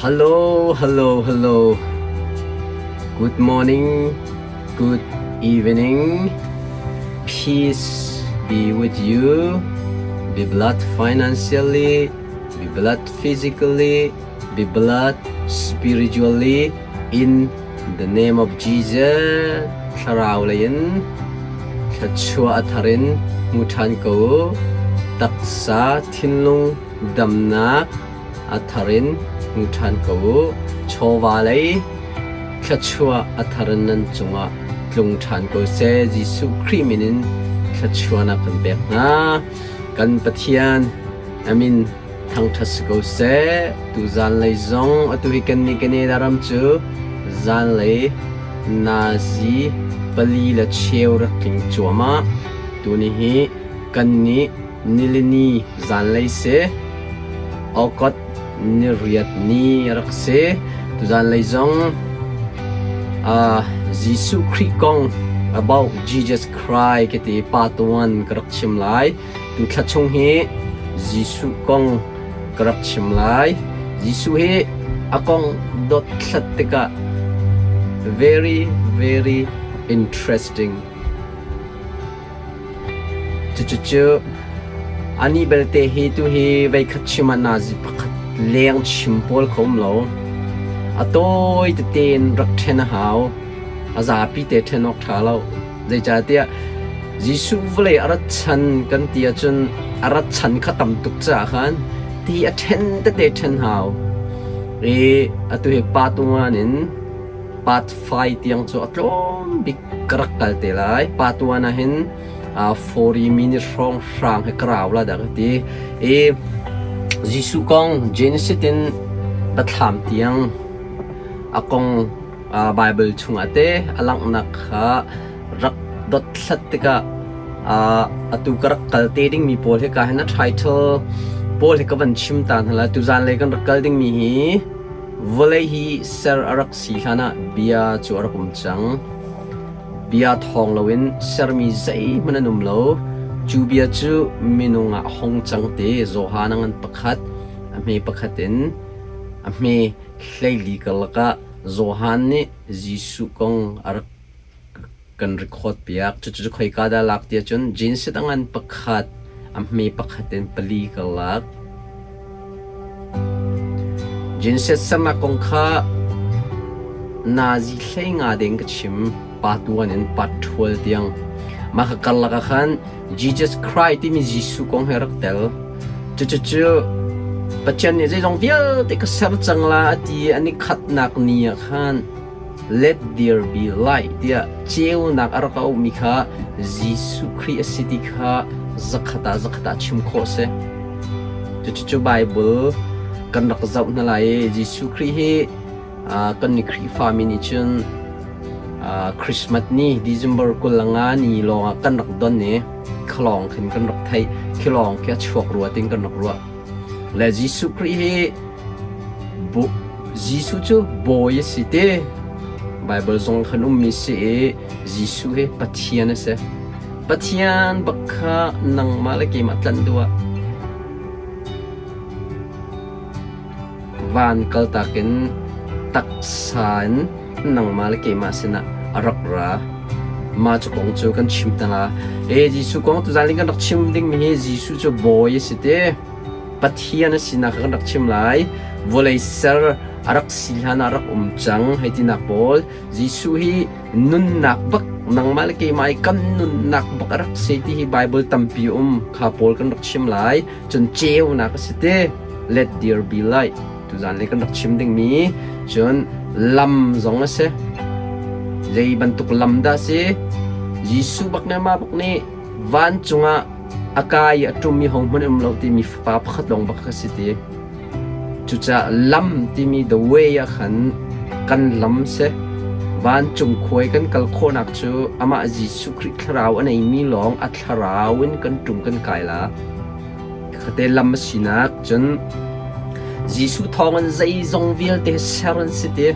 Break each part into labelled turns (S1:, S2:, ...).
S1: Hello, hello, hello. Good morning, good evening. Peace be with you. Be blessed financially, be blessed physically, be blessed spiritually in the name of Jesus. Thlarau lei in thluachuah a thar in hmu ṭhan ko u. Taksa thinlung damnak a thar in hmu ṭhan ko u. Chawva lei thluachuah a thar in nan cungah tlung ṭhan ko seh. Jesuh Khrih min in thluachuahnak kan pek hna. Kan Pathian a min thangṭhat si ko seh. Tu zanlei zong atu hi kannih Canada ram cu zanlei nazi 4 1/4 rak tling cuahmah. Tuni hi kannih nilini zanlei si. August 8 ni rak si. Tuzanlei zong Jesuh Khrih kong about Jesus Christ ka ti part 1 ka rak chim lai. Tu thla chung hi Jesuh kong ka rak chim lai. Jesuh hi a kong dothlat tikah very very interesting. Cucucu anih belte hi tuhi veikhat chim ah nazi pakhat leng chim pawl kho um lo. A tawi tete in rak ṭhen a hau. A zapi te ṭhen awk ṭha lo. Zeicahtiah Jesuh vawlei a rat chan kan ti ahcun a rat chan kha tam tuk caah khan ti a ṭhen tete ṭhen hau. I atu hi pa tuan in part 5 tiang cu a tlawm bik ka rak kal te lai. Pa tuan ah hin 40 minute hrawng hrang he ka rau la dah ka ti. I Jesuh kong Genesis in Biathlam tiang a kong Baibal chungah te a langhnak kha rak dothlat tikah atu ka rak kal te dingmi pawl hi ka hin a title pawl hi ka van chim ta hna lai. Tuzan lei kan rak kal dingmi hi vawlei hi ser a rak si hlan ah bia cu a rak um cang. Bia thawng loin sermi zeihmanh an um lo. Cu bia cu minung ah a hung cang ti Johan a ngan pakhat, a hme pakhat in a hme 14 karlak ah Johan nih Jesuh kong a rak kan record piak. Cucu khoika dah lak ti ahcun Genesis a ngan pakhat, a hme pakhat in pali karlak. Genesis sernak kong kha nazi 15 deng ka chim, part 1 in part 12 tiang. Mah ka karlak ah khan Jesus Christ timi Jesuh kong he rak tel. Cucucu Pathian nih zeizong vialte ka ser cang la a ti i an i khatnak ni ah khan let there be light tiah ceunak a rak auhmi kha Jesuh Khrih a si ti kha zakhat ah zakhat ah chim khawh a si. Cucucu Bible kan rak zoh hna lai i Jesuh Khrih hi kan ni Khrihfami nih cun Christmas ni December 25 ni lawngah kan rak don i khalawng khin kan rak theih khilawng khi a chuak rua tin kan rak ruah. Le Jesuh Khrih hi Jesuh cu bawi a si ti Bible zong khan ummi si i Jesuh hi Pathian a si. Pathian bak kha nangmah le keimah tlanh duh ah Van kaltak in taksa in nangmah le keimah sinah a rak ra. Mah cu kong cu kan chim ta la. E Jesuh kong tuzan kan rak chim dingmi hi Jesuh cu bawi a si ti. Pathian a sinak kan rak chim lai. Vawlei ser a rak si hlan ah rak um cang hei tinak pawl. Jesuh hi nunnak bak nangmah le keimah i kan nunnak bak a rak si ti hi Bible tampi um kha pawl kan rak chim lai. Cun ceunak a si ti. Let there be light. Tuzan le kan rak chim dingmi cun lam zong a si. Zei bantuk lam dah si? Jesuh bak nih mah bak nih vancung ah a kai i a ṭum i hohmanh um lo timi fapa pakhat lawng bak kha si ti. Cucaah lam timi the way ah khan kan lam si. Vancung khuai kan kal khawhnak cu amah Jesuh Khrih thlarau a neimi lawng a thlarau in kan ṭum kan kai la. Khate lam a sinak cun Jesuh thawngin zeizong vialte ser an si ti.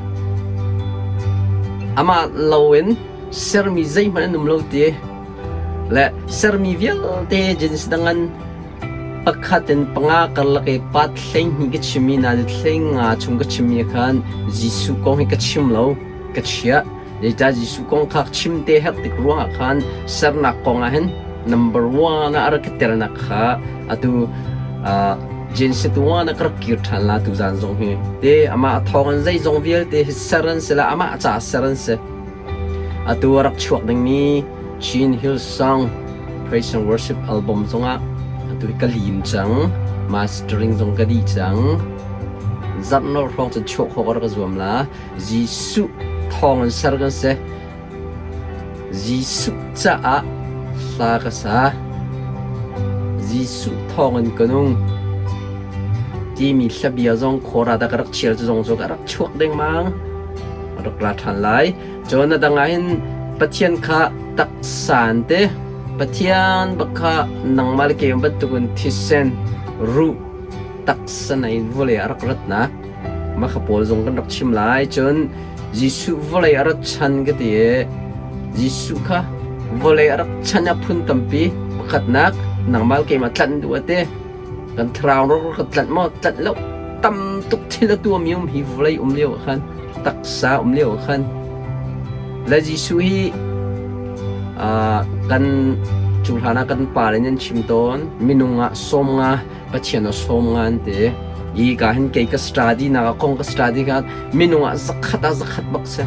S1: Amah loin sermi zeihmanh an um lo ti. Le sermi vialte Genesis dang an. Pakhat in panga karlak i pat 12 ka chimmi nazi 15 chung ka chimmi khan Jesuh kong hi ka chim lo, ka chiah. Zeicah Jesuh kong kha chim te herh tik ruangah khan sernak kong ah hin number one ah a rak ka telnak kha atu Genesis 1 ah ka rak kir ṭhan la tuzan zong hi. Te amah a thawng in zeizong vialte hi ser an si la, amah caah ser an si. Atu a rak chuak dingmi Chin Hillsong Praise and Worship album zongah atu hi ka lim cang. Mastering zong ka dih cang. Zarh nolh hrawng cun chuah khawh ka rak zuam la. Jesuh thawng in ser kan si. Jesuh caah hla ka sa. Jesuh thawng in ka nung. Timi hlabia zong khawra dah ka rak chial cu zong cu ka rak chuak dengmang. A rak ra ṭhan lai. Cun a dang ah hin Pathian kha taksa an ti. Pathian bak kha nangmah le keimah bantukin thisen, ruh, taksa nei in vawlei ah a rak ratnak. Mah kha pawl zong kan rak chim lai. Cun Jesuh vawlei a rat chan ka ti i Jesuh kha vawlei a rak chan a phun tampi. Pakhatnak, nangmah le keimah tlanh duh a ti. Kan thlarau rak ka tlanh maw? Tlanh lo. Tam tuk thil a tuahmi um hi vawlei um lio ah khan, taksa um lio ah khan. Le Jesuh hi kan cu hlan ah kan pale nih an chim tawn, minung ah 50 Pathian ah 50 an ti. Hi ka hin kei ka study nak ah kong ka study kha minung ah zakhat ah zakhat bak si.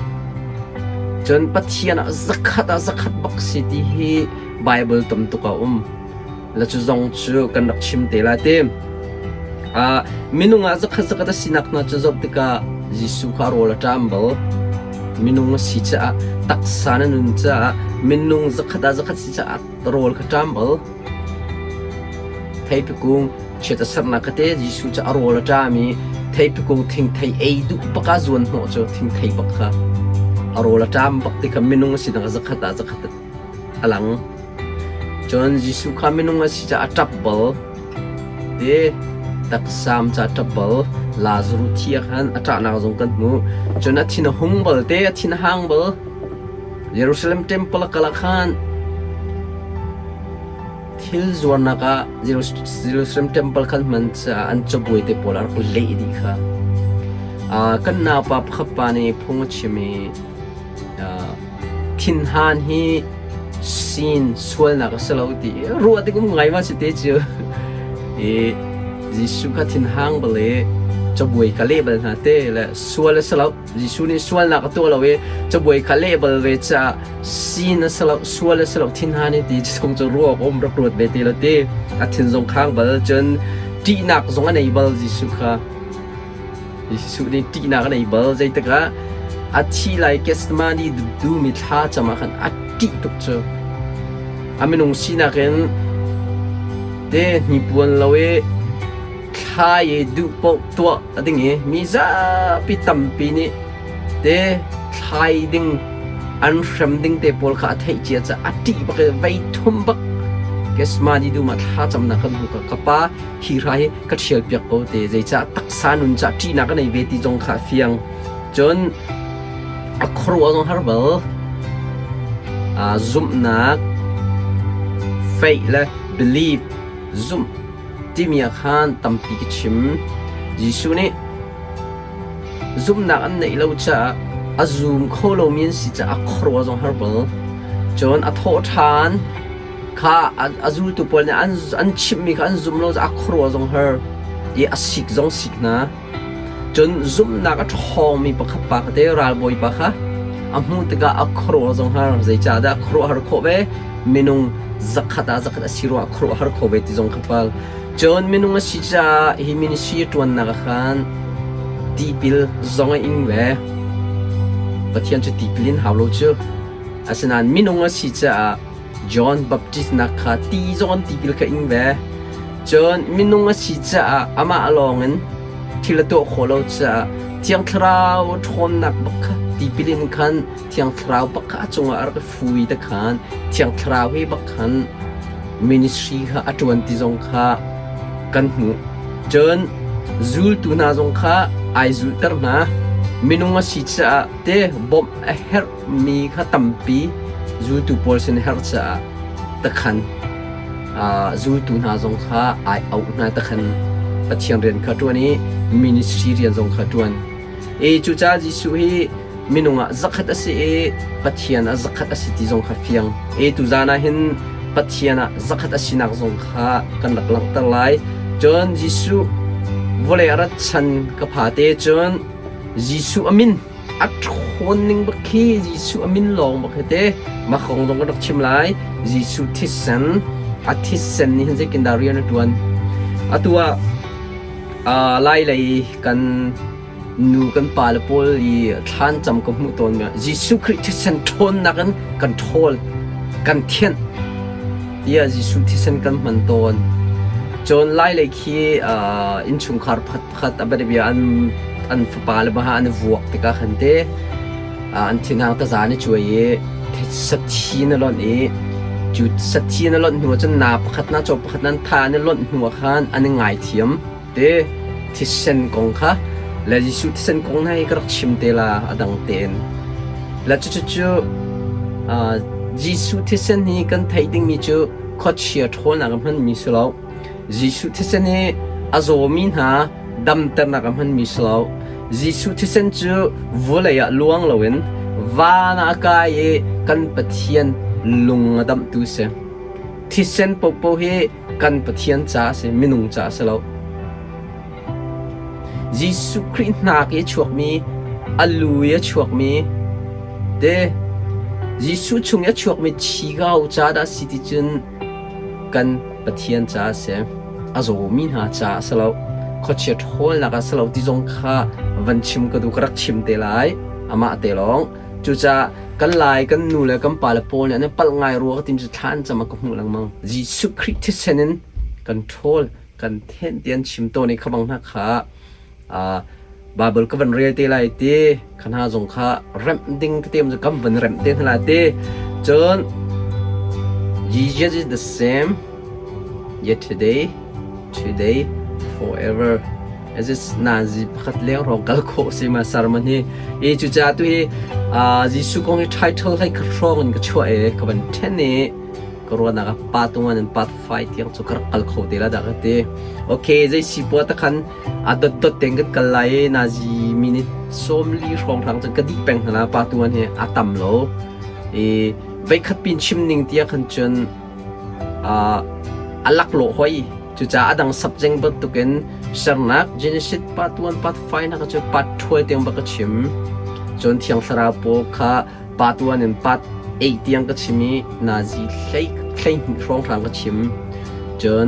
S1: Cun Pathian ah zakhat ah zakhat bak si ti hi Bible tam tuk a um. La cu zong cu kan rak chim te lai ti. Minung ah zakhat zakhat a sinak hna cu zoh tikah Jesuh kha rawl a ṭam bal. Minung a si caah taksa na nun caah minung zakhat ah zakhat si caah rawl kha ṭam bal. Theipi kung chiat a sernak kha te Jesuh cu a rawl a ṭam i theipi kung thingthei ei duh bak ah zuan hnawh cu thingthei bak kha a rawl a ṭam bak ti kha minung a sinak zakhat ah zakhat a lang. Cun Jesuh kha minung a si caah a ṭap bal. Ti taksaam ca a ṭap bal. Lazarus thi ah khan a ṭahnak zong kan hmuh. Cun a thin a hung bal te, a thin a hang bal. Jerusalem temple a kal ah khan thil zuarnak ah Jerusalem temple khan hman caah an cabuai te pawl a rak leh dih kha. Kan naupa pakhat pa nih phung a chim i Thinhan hi sin sualnak a si lo ti ruah tik um ngai ma si te cu. I Jesuh kha thinhang bal i cabuai ka leh bal hna te le sual a si lo. Jesuh nih sualnak a tuah lo i cabuai kha leh bal ve caah sin a si lo, sual a si lo thinhan hi ti chung cu ruak um rak ruat ve ti lo ti. A thin zong khang bal cun ṭihnak zong a nei bal Jesuh kha. Jesuh nih ṭihnak a nei bal. Zeitikah a thi lai Gethsemane dumi thla cam ah khan a ṭih tuk cu. A minung sinak in te hnipuan lo i thla i duh paoh tuah a ding i mi zapi tampi nih te thlai ding an hrem ding te pawl kha a theih cia caah a ṭih bak i vei thum bak Gethsemane dum ah thla camnak kan hmu ka ka pa hi hra hi ka ṭhialpiak ko te zeicah taksa nun cah ṭihnak ka nei ve ti zong kha a fiang. Cun a khuaruah zong har bal. Zumhnak, faith le belief, zumh timi ah khan tampi ka chim. Jesuh nih zumhnak an neih lo caah a zum kho lomi an si caah a khuaruah zong har bal. Cun a thawh ṭhan. Kha a zultu pawl nih an chimhmi kha an zum lo caah a khuaruah zong har i a sik zong sik hna. Cun zumhnak a ṭhawngmi pakhat pa kha te ralbawi pa kha a hmuh tikah a khuaruah zong har. Zeicahdah a khuaruahhar khawh ve? Minung zakhat ah zakhat a si ruangah a khuaruahhar kho ve ti zong kha pal. Cun minung a si caah hi ministry a ṭuannak ah khan tipil zong a ing ve. Pathian cu tipil in hau lo cu. Asinain minung a si caah John Baptist nak kha ti zong an tipil kha ing ve. Cun minung a si caah amah lawngin thil a tuah khawh lo caah Thiang Thlarau ṭhawnnak bak kha tipil in khan Thiang Thlarau bak kha a cungah a rak i fui te khan Thiang Thlarau he bak khan ministry kha a ṭuan ti zong kha kan hmuh. Cun zultu hna zong kha ai zulhter hna. Minung a si caah te bawmh a herh mi kha tampi zultu pawl sin herh caah takhan. Zultu hna zong kha ai auh hna ta khan Pathian rian kha ṭuan i ministry rian zong kha ṭuan. I cucaah Jesuh hi minung ah zakhat a si i Pathian ah zakhat a si ti zong kha fiang. I tuzaan ah hin Pathian ah zakhat a sinak zong kha kan rak langhter lai. Cun Jesuh vawlei a rat chan ka pha te cun Jesuh a min a ṭhawn ning bak khi Jesuh a min lawng bak hi te mah kong zong kan rak chim lai. Jesuh thisen a thisen nih hin zeitindah rian a ṭuan. Atu ah Lai lei kan nu kan pale pawl i thlan cam ka hmuh tawn mi Jesuh Khrih thisen ṭhawnnak in kan ṭhawl kan thianh tiah Jesuh thisen kan hman tawn. Cun lai lei khi innchungkhar pakhat pakhat a bianabia an an fapa le baha an i vuak tikah khan te an thinhang taza an i cuai i sathi na lonh i cu sathi na lonh hnu ah cun na pakhat na caw pakhat nan tha an i lonh hnu ah khan an i ngaithiam te thisen kong kha le Jesuh thisen kong hna hi ka rak chim te la a dang tein le cucu cu Jesuh thisen hi kan theih dingmi cu khuachia ṭhawlnak a hmanmi si lo Jesuh thisen hi a zawmi hna damternak a hmanmi si lo. Jesuh thisen cu vawlei ah luang loin van ah a kai i kan Pathian lung a damhtu si. Thisen paohpaoh hi kan Pathian ca a si, minung ca a si lo. Jesuh Khrih hnak i a chuakmi, a lu i a chuakmi, te Jesuh chung i a chuakmi thi kau ca dah si ti cun kan Pathian ca a si. A zawmi hna ca a si lo. Khuachia ṭhawlnak a si lo ti zong kha van chim ka duh ka rak chim te lai. Amah te lawng. Cucaah kan lai kan nu le kan pa le pawl nih an i palh ngai rua ka tim cu thla an cam ah ka hmuh lengmang. Jesuh Khrih thisen in kan ṭhawl, kan thenh ti an chim tawn i kha bang hna kha Baibal ka van rel te lai ti kha hna zong kha remh ding tete cu kan van remh te hna lai ti. Cun Jesus is the same yesterday, today, forever. As is nazi pakhat leng rong kal khawh si ma sermon hi. I cucaah tu hi Jesuh kong hi title hlei khat hrawng in ka chuah i ka van ṭhen i ka ruahnak ah part 1 and part 5 tiang cu ka rak kal kho te la dah ka ti. Okay, zei si pua ta khan a dot dot tein kan kal lai i nazi minute 40 hrawng hrang cun ka dih peng hna la part 1 hi a tam lo. I veikhat pin chim ning tiah khan cun a laklawh hoi. Cucaah a dang subject bantukin sernak Genesis part 1 part 5 na ka cu part 12 tiang bak ka chim. Cun Thiang Thlarau pawl kha part 1 in part 8 tiang ka chim i nazi hlei 12 hrawnghrang ka chim. Cun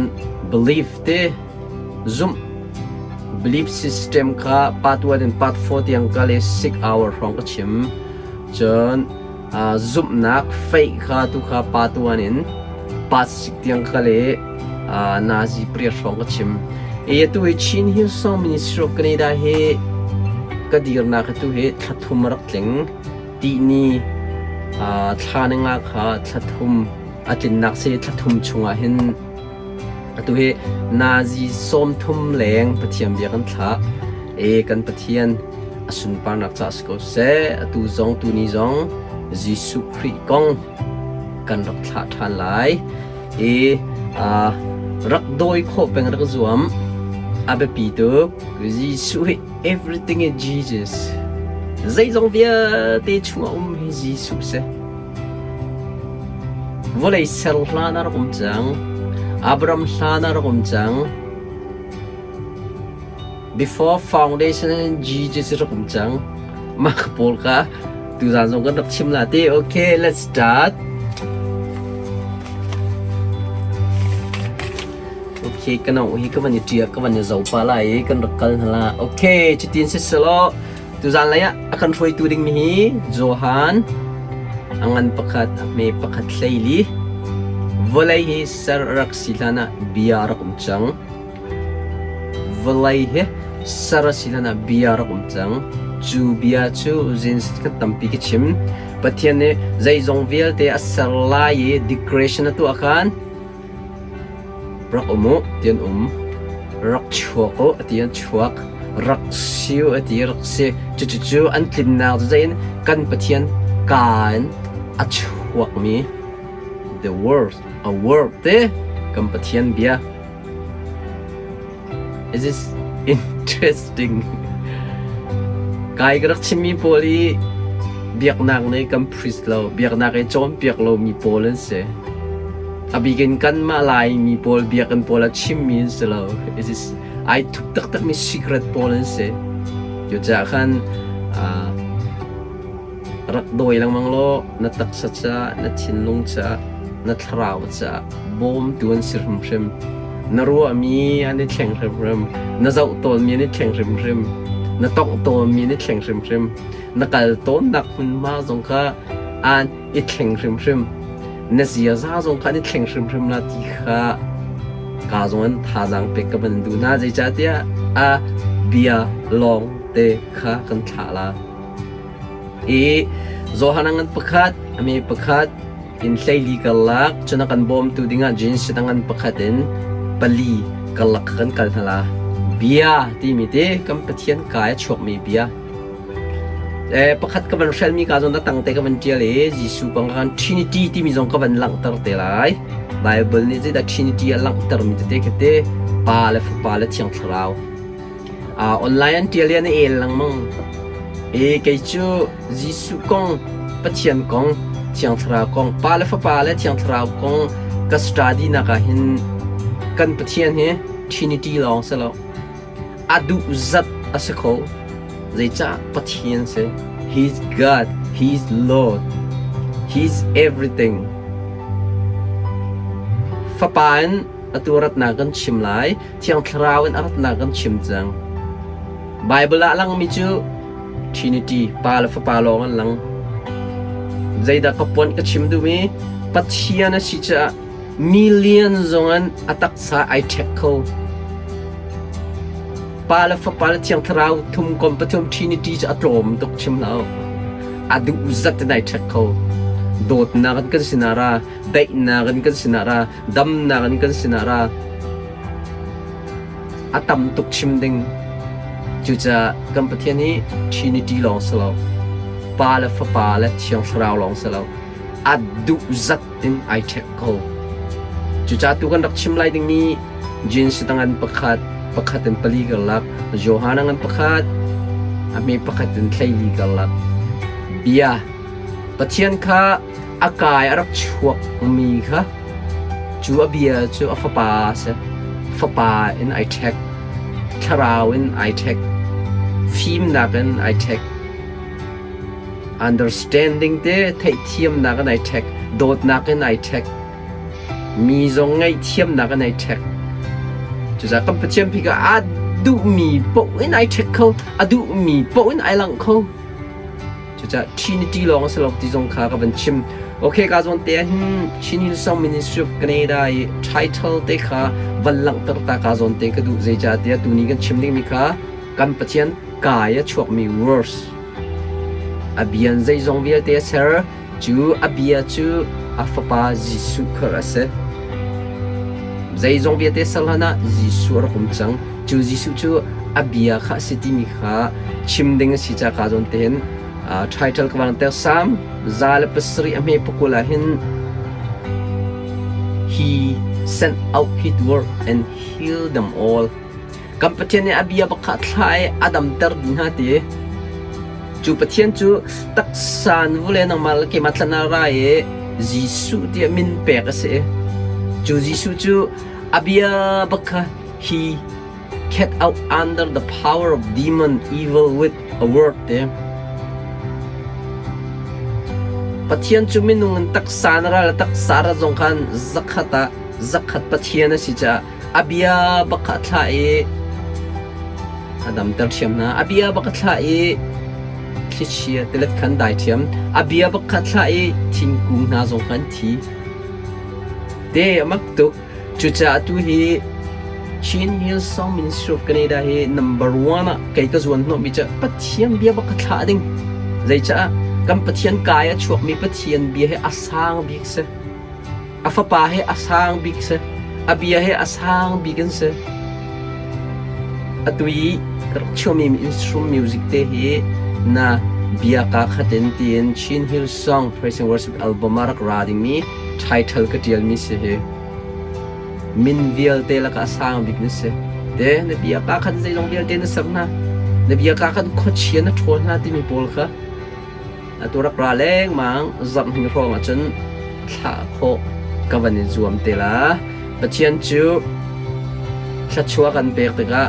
S1: belief te zumh belief system kha part 1 in part 4 tiang ka le 6 hour hrawng ka chim. Cun zumhnak faith kha tu kha part 1 in part 6 tiang ka le nazi pariat hrawng ka chim. E atu hi Chin Hillsong Ministry of Canada hi ka dirnak atu hi thla thum a rak tling. Tihni thla ni nga kha thla thum a tlinnak si thla thum chungah hin atu hi nazi 30 leng Pathian bia kan thlah. E kan Pathian a sunparnak ca si ko seh. Atu zong tuni zong Jesuh Khrih kong kan rak thlah ṭhan lai. I rak dawi khawh peng rak zuam. A biapi tuk. Jesuh hi everything is Jesus. Zeizong vialte chungah um hi Jesuh si. Vawlei ser hlan ah rak um cang. Abraham hlan ah rak um cang. Before foundation Jesus rak um cang. Mah pawl kha tuzaan zong kan rak chim la ti. Okay, let's start. Okay, ka no hi ka van i ṭiak ka van i zo pa lai i kan rak kal hna la. Okay, cutin si selaw tuzaan lei ah a kan hruaitu dingmi hi Johan a ngan pakhat a hme pakhat 12 vawlei hi ser a rak si hlan ah bia a rak um cang. Vawlei hi ser a si hlan ah bia a rak um cang. Cu bia cu Genesis kan tampi ka chim. Pathian nih zeizong vialte a ser lai i declaration a tuah khan Rak um u ti an um. Rak chuak u a ti an chuak. Rak si u a ti rak si. Cucucu an tlinnak cu zeiin kan Pathian kaa in a chuakmi the word, a word te. Kan Pathian bia. Is this interesting? Kai ka rak chimmi pawl hi biaknak nih kan priest lo, biaknak i cawnpiak lomi pawl an si. A bik in kanmah Laimi pawl biakinn pawl ah chimmi an si lo. It is ai thup taktakmi secret pawl an si. Cucaah khan rak dawi lengmang law na taksa ca, na thinlung ca, na thlarau ca bawmtu an si hrimhrim. Na ruahmi an i thleng hrimhrim. Na zoh tawnmi an i thleng hrimhrim. Na tongh tawnmi an i thleng hrimhrim. Na kal tawnnak hmunhma zong kha an i thleng hrimhrim. Na ziaza zong kha an i thleng hrimhrim la ti kha ka zong an thazaang pek ka van duh hna. Zeicahtiah a bia lawng te kha kan thlah la. I Johan ngan pakhat, a mi pakhat, in hleili karlak cun a kan bawmtu dingah jeans ngan pakhat in pali karlak kan kal hna la. Bia timi te kan Pathian kai a chuakmi bia. Pakhat ka van hrelmi ka zawn tang te ka van ṭial i Jesuh kong khan Trinity timi zong ka van langhter te lai. Bible nih zeidah Trinity a langhtermi tete khi te Pa le Fapa le Thiang Thlarau. Online an ṭial i an i el lengmang. I kei cu Jesuh kong, Pathian kong, Thiang Thlarau kong, Pa le Fapa le Thiang Thlarau kong ka study nak ah hin kan Pathian hi Trinity lawng si lo. A duh zat a si kho. Zeicah Pathian si? He's God. He's Lord. He's everything. Fapa in atu ratnak kan chim lai. Thiang Thlarau in a ratnak kan chim cang. Bible ah langmi cu Trinity, Pa le Fapa lawng an lang. Zeidah ka puan ka chim duhmi? Pathian a si caah million zong in a taksa ai ṭhek kho. Pa le Fapa le Thiang Thlarau thum kom pathum Trinity cu a tlawm tuk chim lo. A duh zat in ai ṭhek kho. Dawtnak in kan sinah ra, daihnak in kan sinah ra, damnak in kan sinah ra. A tam tuk chim ding. Cucaah kan Pathian hi Trinity lawng si lo. Pa le Fapa le Thiang Thlarau lawng si lo. A duh zat in ai ṭhek ko. Cucaah tu kan rak chim lai dingmi Jeans ngan pakhat, pakhat in pali karlak, Johanna ngan pakhat, a hme pakhat in thleili karlak. Bia Pathian kha a kai a rak chuakmi kha cu a bia cu a fapa a si. Fapa in ai ṭhek, thlarau in ai ṭhek, fimnak in ai ṭhek. Understanding te theihthiamnak in ai ṭhek, dawtnak in ai ṭhek, mi zong ngaihthiamnak in ai ṭhek. Cucaah kan Pathian pi kha a duhmi paoh in ai ṭhek kho, a duhmi paoh in ai langh kho. Cucaah Trinity lawng a si lo ti zong kha ka van chim. Okay, ka zawn te ahhin Chin Hillsong Ministry of Canada i title te kha van langhter ta ka zawn te ka duh zeicahtiah tuni kan chim dingmi kha kan Pathian kai a chuakmi words A bia in zeizong vialte a ser. Cu a bia cu a Fapa Jesuh kha a si. Zeizong vialte ser hlanah Jesuh a rak um cang. Cu Jesuh cu a bia kha a si timi kha chim ding a si caah kaa zawn te hin title ka van ter. Salm 107 a hme pakul ah hin He sent out his word and healed them all. Kan Pathian nih a bia bak kha a thlah i a damter dih hna ti. Cu Pathian cu taksa in vule nangmah le keimah thlan ah ra i Jesuh tiah min pek a si. Cu Jesuh cu a bia bak kha he cast out under the power of demon evil with a word ti. Pathian cu minung in taksa na ra le taksa ra zong khan zakhat ah zakhat Pathian a si caah A bia bak kha a thlah i a damter ṭhiam hna. A bia bak a thlah i thlichia tilet khan dai ṭhiam. A bia bak kha a thlah i thingkung hna zong kha an thi. Te a mak tuk. Cucaah atu hi Chin Hillsong Ministry of Canada hi number one ah kei ka zuan hnawhmi cu Pathian bia bak ka thlah ding. Zeicah kan Pathian kai a chuakmi Pathian bia hi a sang bik si. A fapa he a sang bik si. A bia he a sang bik an si. Atu i ka rak chuahmi instrument music te hi na bia ka khat in tiin Chin Hill Song Praise and Worship album ah rak ra dingmi title ka ṭialmi si hi. Min vialte lakah a sang bik na si. Te na bia ka khan zeizong vialte na ser hna. Na bia ka khan khuachia na ṭhawl hna timi pawl kha atu rak ra lengmang zarh hnih hrawng ahcun thlah khawh ka van i zuam te la. Pathian cu thluachuah kan pek tikah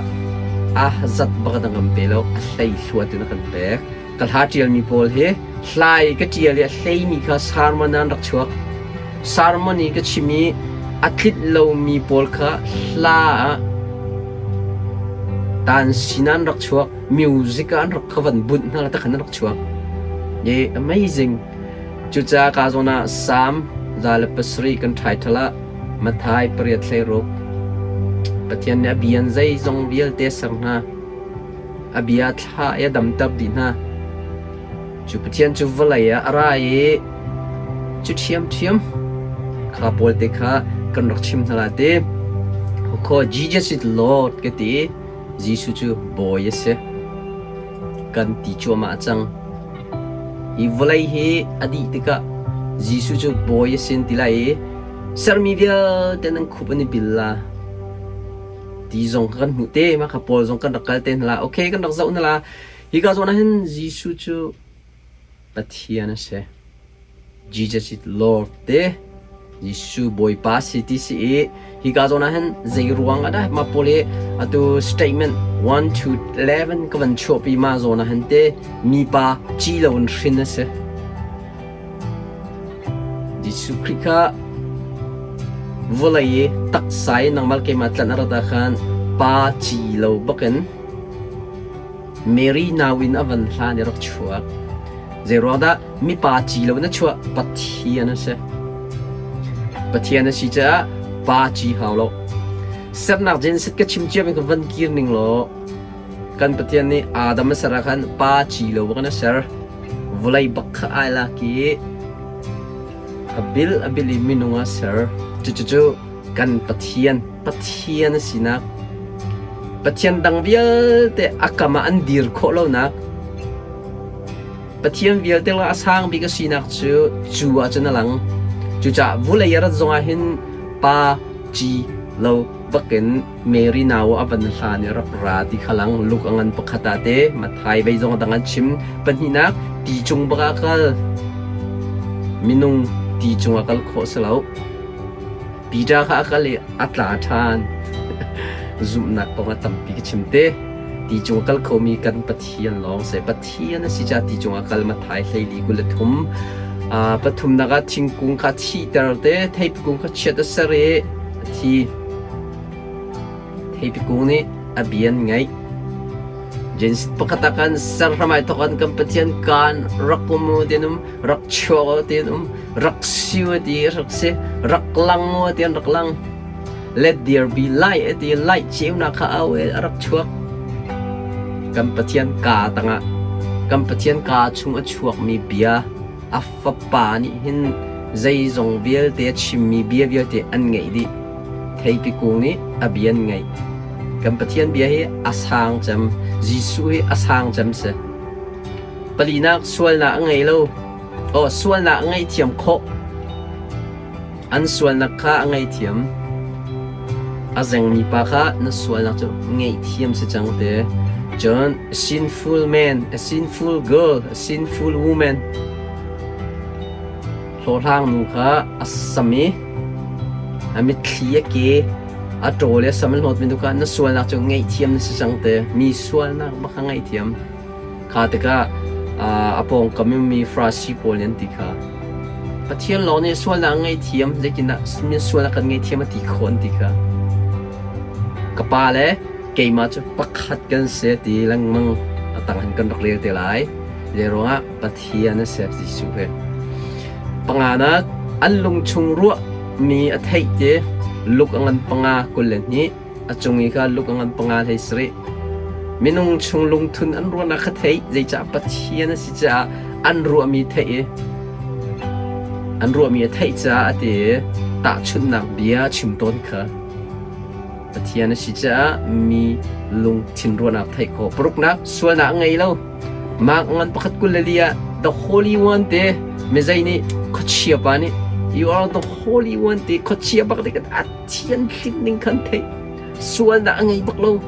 S1: a zat bak in a kan pe lo, a hleihluat in a kan pek. Ka hla ṭialmi pawl hi hlai ka ṭial i a hleimi kha sermon ah an rak chuak. Sermon i ka chim i a tlinh lomi pawl kha hla ah taan sin ah an rak chuak. Music ah an rak ka van bunh hna la takhan an rak chuak. Ye amazing. Cucaah ka zawn ah Salm 107 kan title ah Matthai 8:16 Pathian nih a bia in zeizong vialte a ser hna. A bia thla i a damter dih hna. Cu Pathian cu vawlei ah a ra i cu ṭhiamṭhiam kha pawl te kha kan rak chim hna lai ti. Khaw Jesus is Lord ka ti i Jesuh cu Bawi a si. Kan ti cuahmah cang. Hi vawlei hi a dih tikah Jesuh cu Bawi a si an ti lai i sermi vialte nan khup an i bil la. Ti zong kha kan hmuh te, mah kha Paul zong kan rak kal te hna la. Okay, kan rak zoh hna la. Hika zawn ah hin Jesuh cu Pathian a si. Jesus is Lord te Jesuh Bawipa si ti si i hika zawn ah hin zei ruang ah dah mah pawl hi atu statement 1 to 11 ka van chuahpi ma zawn ah hin te mipa ci lo in hrin a si. Jesuh Khrih kha vawlei i taksa i nangmah le keimah tlanh a rat ah khan pa ci lo bakin Mary nau in a van hlan i rak chuak. Zeiruangdah mipa ci lo in a chuah? Pathian a si. Pathian a si caah pa ci hau lo. Sernak Genesis ka chim cia mi ka van kir ning law kan Pathian nih Adam a ser ah khan pa ci lo bak in a ser. Vawlei bak kha ai lak i a bil a bil i minung a ser. Cucu kan Pathian, Pathian a sinak, Pathian dang vialte a kam ah an dir khawh lonak, Pathian vialte lakah a sang bik a sinak cu cu ahcun a lang. Cucaah vulei a rat zongah hin pa ci lo bakin Mary nau a van hlan i rak ra ti kha lang. Luke a ngan pakhat ah te, Matthai vei zong a dang an chim. Pahnihnak, ti cung bak ah kal. Minung ti cung ah kal khawh si lo. Peter kha a kal i a tla ṭhan. Zumhnak kong a tampi ka chim te. Ti cung a kal khomi kan Pathian lawng si. Pathian a si caah ti cung a kal Matthai hleili 23. Pathumnak ah thingkung kha thihter te, theipi kung kha chiat a ser i a thi. Theipi kung nih a bian ngaih. Genesis pakhat ah khan ser hram ai thawk kan Pathian kaan rak um u ti an um, rak chuak u ti an um, rak si u ti rak si, rak lang u ti an rak lang. Let there be light a ti light ceunak kha au i a rak chuak. Kan Pathian kaa tangah kan Pathian kaa chung a chuakmi bia a fapa nih hin zeizong vialte a chimmi bia vialte an ngeih dih. Theipi kung nih a bia an ngeih. Kan Pathian bia hi a sang cem. Jesuh hi a sang cem si. Palinak sualnak a ngei lo. Oh, sualnak a ngaihthiam khawh. An sualnak kha a ngaihthiam. A zengmi pa kha na sualnak cu ngaihthiam si cang te. Cun a sinful man, a sinful girl, a sinful woman hlawhhlang nu kha a sam i a mitthli a ke a ṭawl i a sam a hlawtmi nu kha na sualnak cu ngaihthiam na si cang te. Mi sualnak bak kha ngaihthiam. Kha tikah a pawngkam i ummi Farasi pawl nih an ti kha Pathian lawng nih sualnak a ngaihthiam, zeitindah mi sualnak kan ngaihthiam a ti khawh an ti kha. Ka pa le keimah cu pakhat kan si ti lengmang a tang hin kan rak rel te lai. Zei ruangah Pathian a si Jesuh hi. Panganak an lungchung ruahmi a theih ti luk a ngan panga 22 A cung i kha luk a ngan panga hlei sarih. Minung chung lungthun an ruahnak kha theih, zeicah Pathian a si caah an ruahmi theih i an ruahmi a theih caah a ti i tahchunhnak bia a chim tawn kha Pathian a si caah mi lungthin ruahnak theih khawh. Paruknak, sualnak a ngei lo. Mark ngan pakhat 24 ah The Holy One te mizei nih khuachia pa nih You are the Holy One ti khuachia bak nih a thianhlim ning khan theih. Sualnak a ngei bak lo.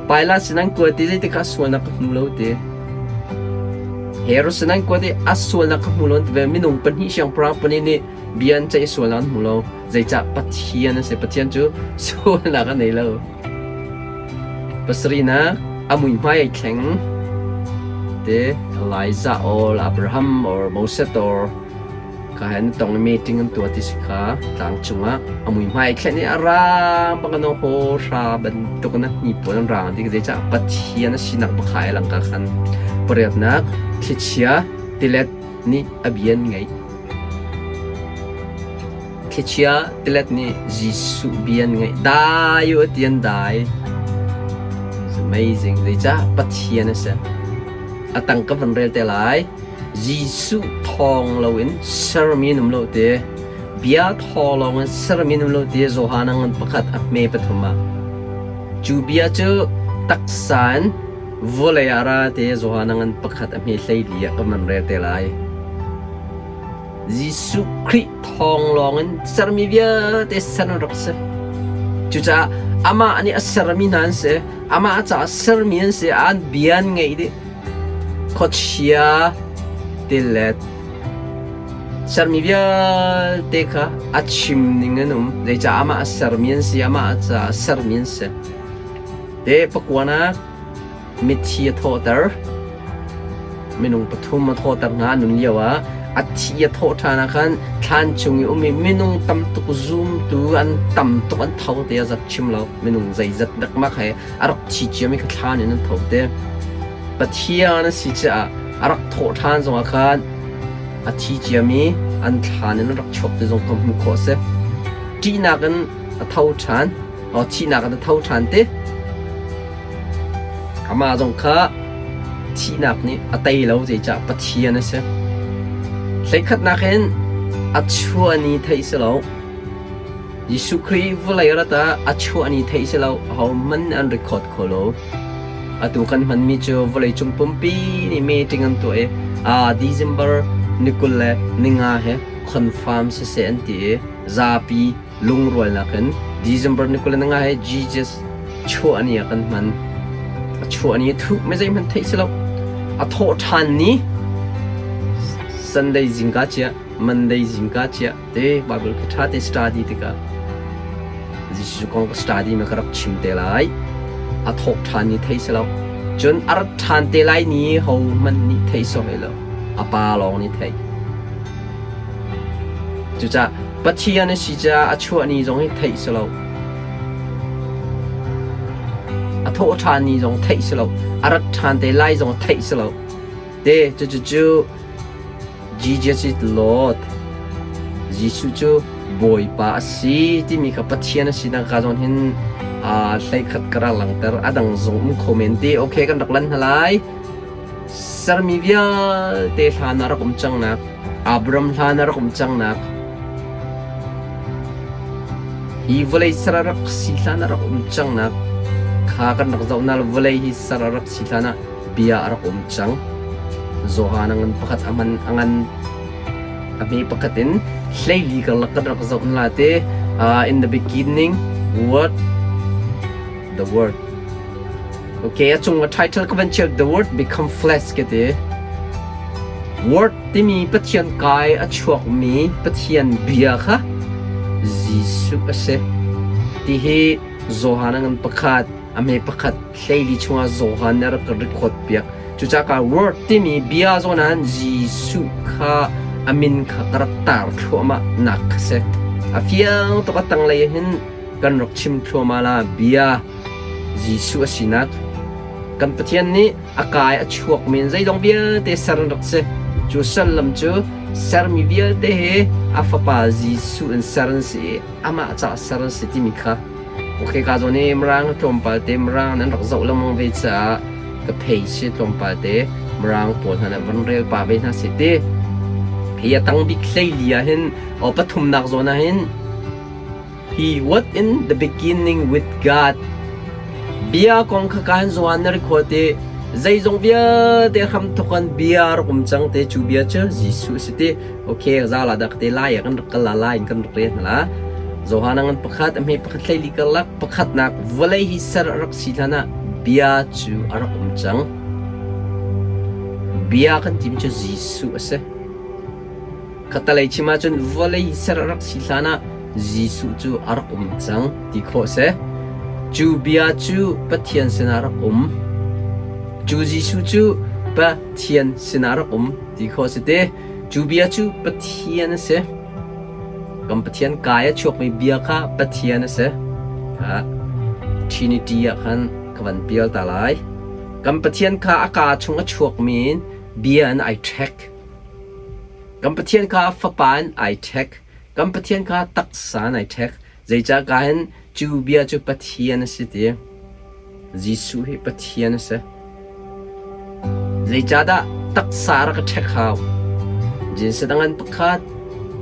S1: Pilate sin an kuat i zeitik ah sualnak ka hmu lo ti. Herod sin an kuat i a sualnak ka hmu lo ti ve. Minung pahnih siangpahrang pahnih nih bia an ceih sualnak an hmu lo. Zeicah Pathian a si. Pathian cu sualnak a nei lo. Pasarihnak a muihmai ai thleng te Elijah or Abraham or Moses or kha he an tong i meeting an tuah ti si kha tlang cungah a muihmai ai thlen i a rang bak in haw hra bantuk in a hnipuan an rang ti zeicah Pathian a sinak baka ai lang ka khan pariatnak thlichia tilet nih a bia an ngaih. Thlichia tilet nih Jesuh bia an ngaih. Dai u ti an dai. It's amazing. Zeicah Pathian a si. A tang ka van rel te lai. Jesuh thawng loin sermi an um lo ti. Bia thaw lawng in sermi an um lo ti Johan a ngan pakhat a hme pathum ah. Cu bia cu taksa in vawlei ah ra ti Johan a ngan pakhat a hme 14 ah ka van rel te lai. Jesuh Khrih thawng lawngin sermi vialte ser an rak si. Cucaah amah nih a sermi hna an si. Amah caah sermi an si. An bia an ngeih dih. Khuachia, tilet, sermi vialte kha a chim ning an um. Zeicah amah a sermi an si, amah caah sermi an si. Te pakuanak Mithi a thawhter. Minung pathum a thawhter hna nun lio ah a thi a thawh ṭhan ah khan thlan chung i um i minung tam tuk zumtu an tam tuk an tho te a zat chim lo. Minung zeizat dakmak he a rak thi ciami kha thlan in an tho te. Pathian a si caah a rak thawh ṭhan zongah khan a thi ciami an thlan in an rak chuak ti zong kha hmuh khawh a si. Ṭihnak in a tho ṭhan. Thihnak in a tho ṭhan te. Amah zong kha thihnak nih a tei lo zeicah Pathian a si. Hleikhatnak in a chuah ni theih si lo. Jesuh Khrih vawlei rat ah a chuah ni theih si lo. Ahohmanh nih an record kho lo. Atu kan hmanmi cu vawleicung pumpi nih meeting an tuah i December ni 25 he confirm siseh an ti i zapi lungrualnak in December ni 25 he Jesus chuah ni ah kan hman. A chuah ni thuh me zeihmanh theih si lo. A thawh ṭhan ni Sunday zingka chia Monday zingka chia te Bible khi ṭha te study tikah Jesuh kong ka study me ka rak chim te lai. A thawh ṭhan ni thei si lo. Cun a rat ṭhan te lai ni ho hmanh nih thei sawh lo. A pa lawng nih thei. Cucaah Pathian a si caah a chuah ni zong hi theih si lo. A thawh ṭhan ni zong theih si lo. A rat ṭhan te lai zong theih si lo. Te cucu Jesus is Lord. Jesuh cu Bawipa a si timi kha Pathian a sinak ka zawn hin hleikhat ka rak langhter. A dang zong um kho men te. Okay, kan rak lan hna lai. Sermi vialte hlan ah rak um cangnak, Abraham hlan ah rak um cangnak, hi vawlei ser a rak si hlan ah rak um cangnak kha kan rak zoh na vawlei hi ser a rak si hlan ah bia a rak um cang. Johan a ngan pakhat a man a ngan a hme pakhat in 14 karlak kan rak zoh na te in the beginning word the word. Okay, a cung a title ka van chiah The Word Become Flesh ka ti. Word timi Pathian kai a chuakmi Pathian bia kha Jesuh a si. Ti hi Johan a ngan pakhat, a hme pakhat, 14 chungah Johan nih a rak record piak. Cucaah ka Word timi bia zawn ah Jesuh kha a min kha ka rak tar thluahmah nak kha si. A fiang tuk a tanglei hin kan rak chim thluahmah la bia Jesuh a sinak kan Pathian nih a kai a chuak men zeizong vialte ser an rak si. Cu sullam cu sermi vialte he a fapa Jesuh in ser an si i amah caah ser an si timi kha okay ka zawn i Mirang tlawmpal te Mirang nan rak zoh lengmang ve caah ka phei si tlawmpal te Mirang pawl hna nih van rel pa ve hna si ti hi a tang bik 14 ah hin o pathumnak zawn ah hin He was in the beginning with God. Bia kong kha kaan zuan na record i Zeizong vialte hramthawk in bia rak um cang te cu bia cu Jesuh a si ti. Okay, za la dak te lai ah kan rak kal la lai in kan rak rel hna la. Johan ngan pakhat a hme pakhat hleili karlak pakhatnak vawlei hi ser a rak si hlan ah bia cu a rak um cang. Bia kan timi cu Jesuh a si. Khattalei chim ahcun vawlei ser a rak si hlanah Jesuh cu a rak um cang ti khawh a si. Cu bia cu Pathian sinah a rak um. Cu Jesuh cu Pathian sinah a rak um ti khawh a si te. Cu bia cu Pathian a si. Kan Pathian kai a chuakmi bia kha Pathian a si. Trinity ah khan ka van pial ta lai. Kan Pathian kha a kaa chung a chuakmi in bia in ai ṭhek. Kan Pathian kha Fapa in ai ṭhek. Kan Pathian kha taksa in ai ṭhek. Zeicah ka hin cu bia cu Pathian a si ti. Jesuh hi Pathian a si. Zeicahdah taksa rak ka ṭhek hau? Jesuh dang an pakhat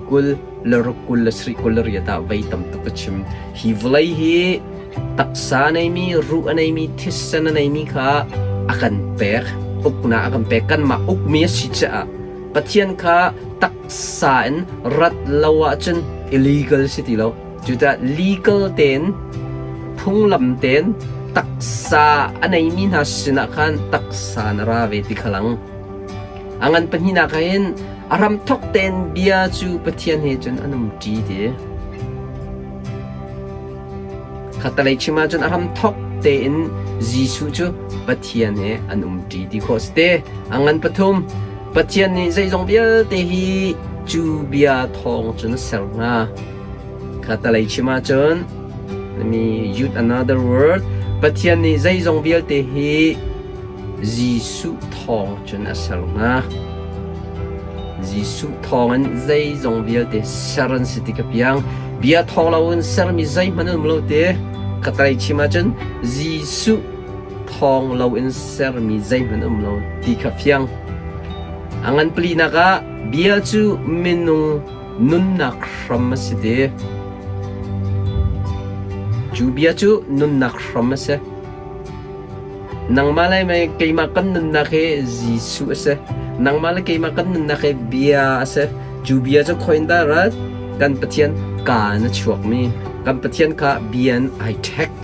S1: 20 le ruk 20 le sarih 28 ah vei tam tuk ka chim. Hi vawlei hi taksa a neimi, ruh a neimi, thisen a neimi kha a kan pek. Uknak a kan pek. Kanmah ukmi a si caah Pathian kha taksa in rat lo ahcun illegal si ti lo. Cucaah legal tein phunglam tein taksa a neimi hna sinah khan taksa na ra ve ti kha lang. A ngan pahnihnak ah hin a hramthawk tein bia cu Pathian he cun an umṭi ti. Khattalei chim ahcun a hramthawk tein Jesuh cu Pathian he an umṭi ti khawh a si te. A ngan pathum, Pathian nih zeizong vialte hi cu bia thawng cun a ser hna. Khattalei chim ahcun, let me use another word, Pathian nih zeizong vialte hi Jesuh thawng cun a ser hna. Jesuh thawngin zeizong vialte ser an si ti ka piang. Bia thawng loin sermi zeihmanh an um lo ti. Ka tlai chim ahcun Jesuh thawng loin sermi zeihmanh um lo ti kha fiang. A ngan palinak ah bia cu minung nunnak hram a si ti. Cu bia cu nunnak hram a si. Nangmah le mei keimah kan nunnak hi Jesuh a si. Nangmah le keimah kan nunnak hi bia a si. Cu bia cu khoi in dah rat? Kan Pathian kaa in a chuakmi. Kan Pathian kha bia in ai ṭhek.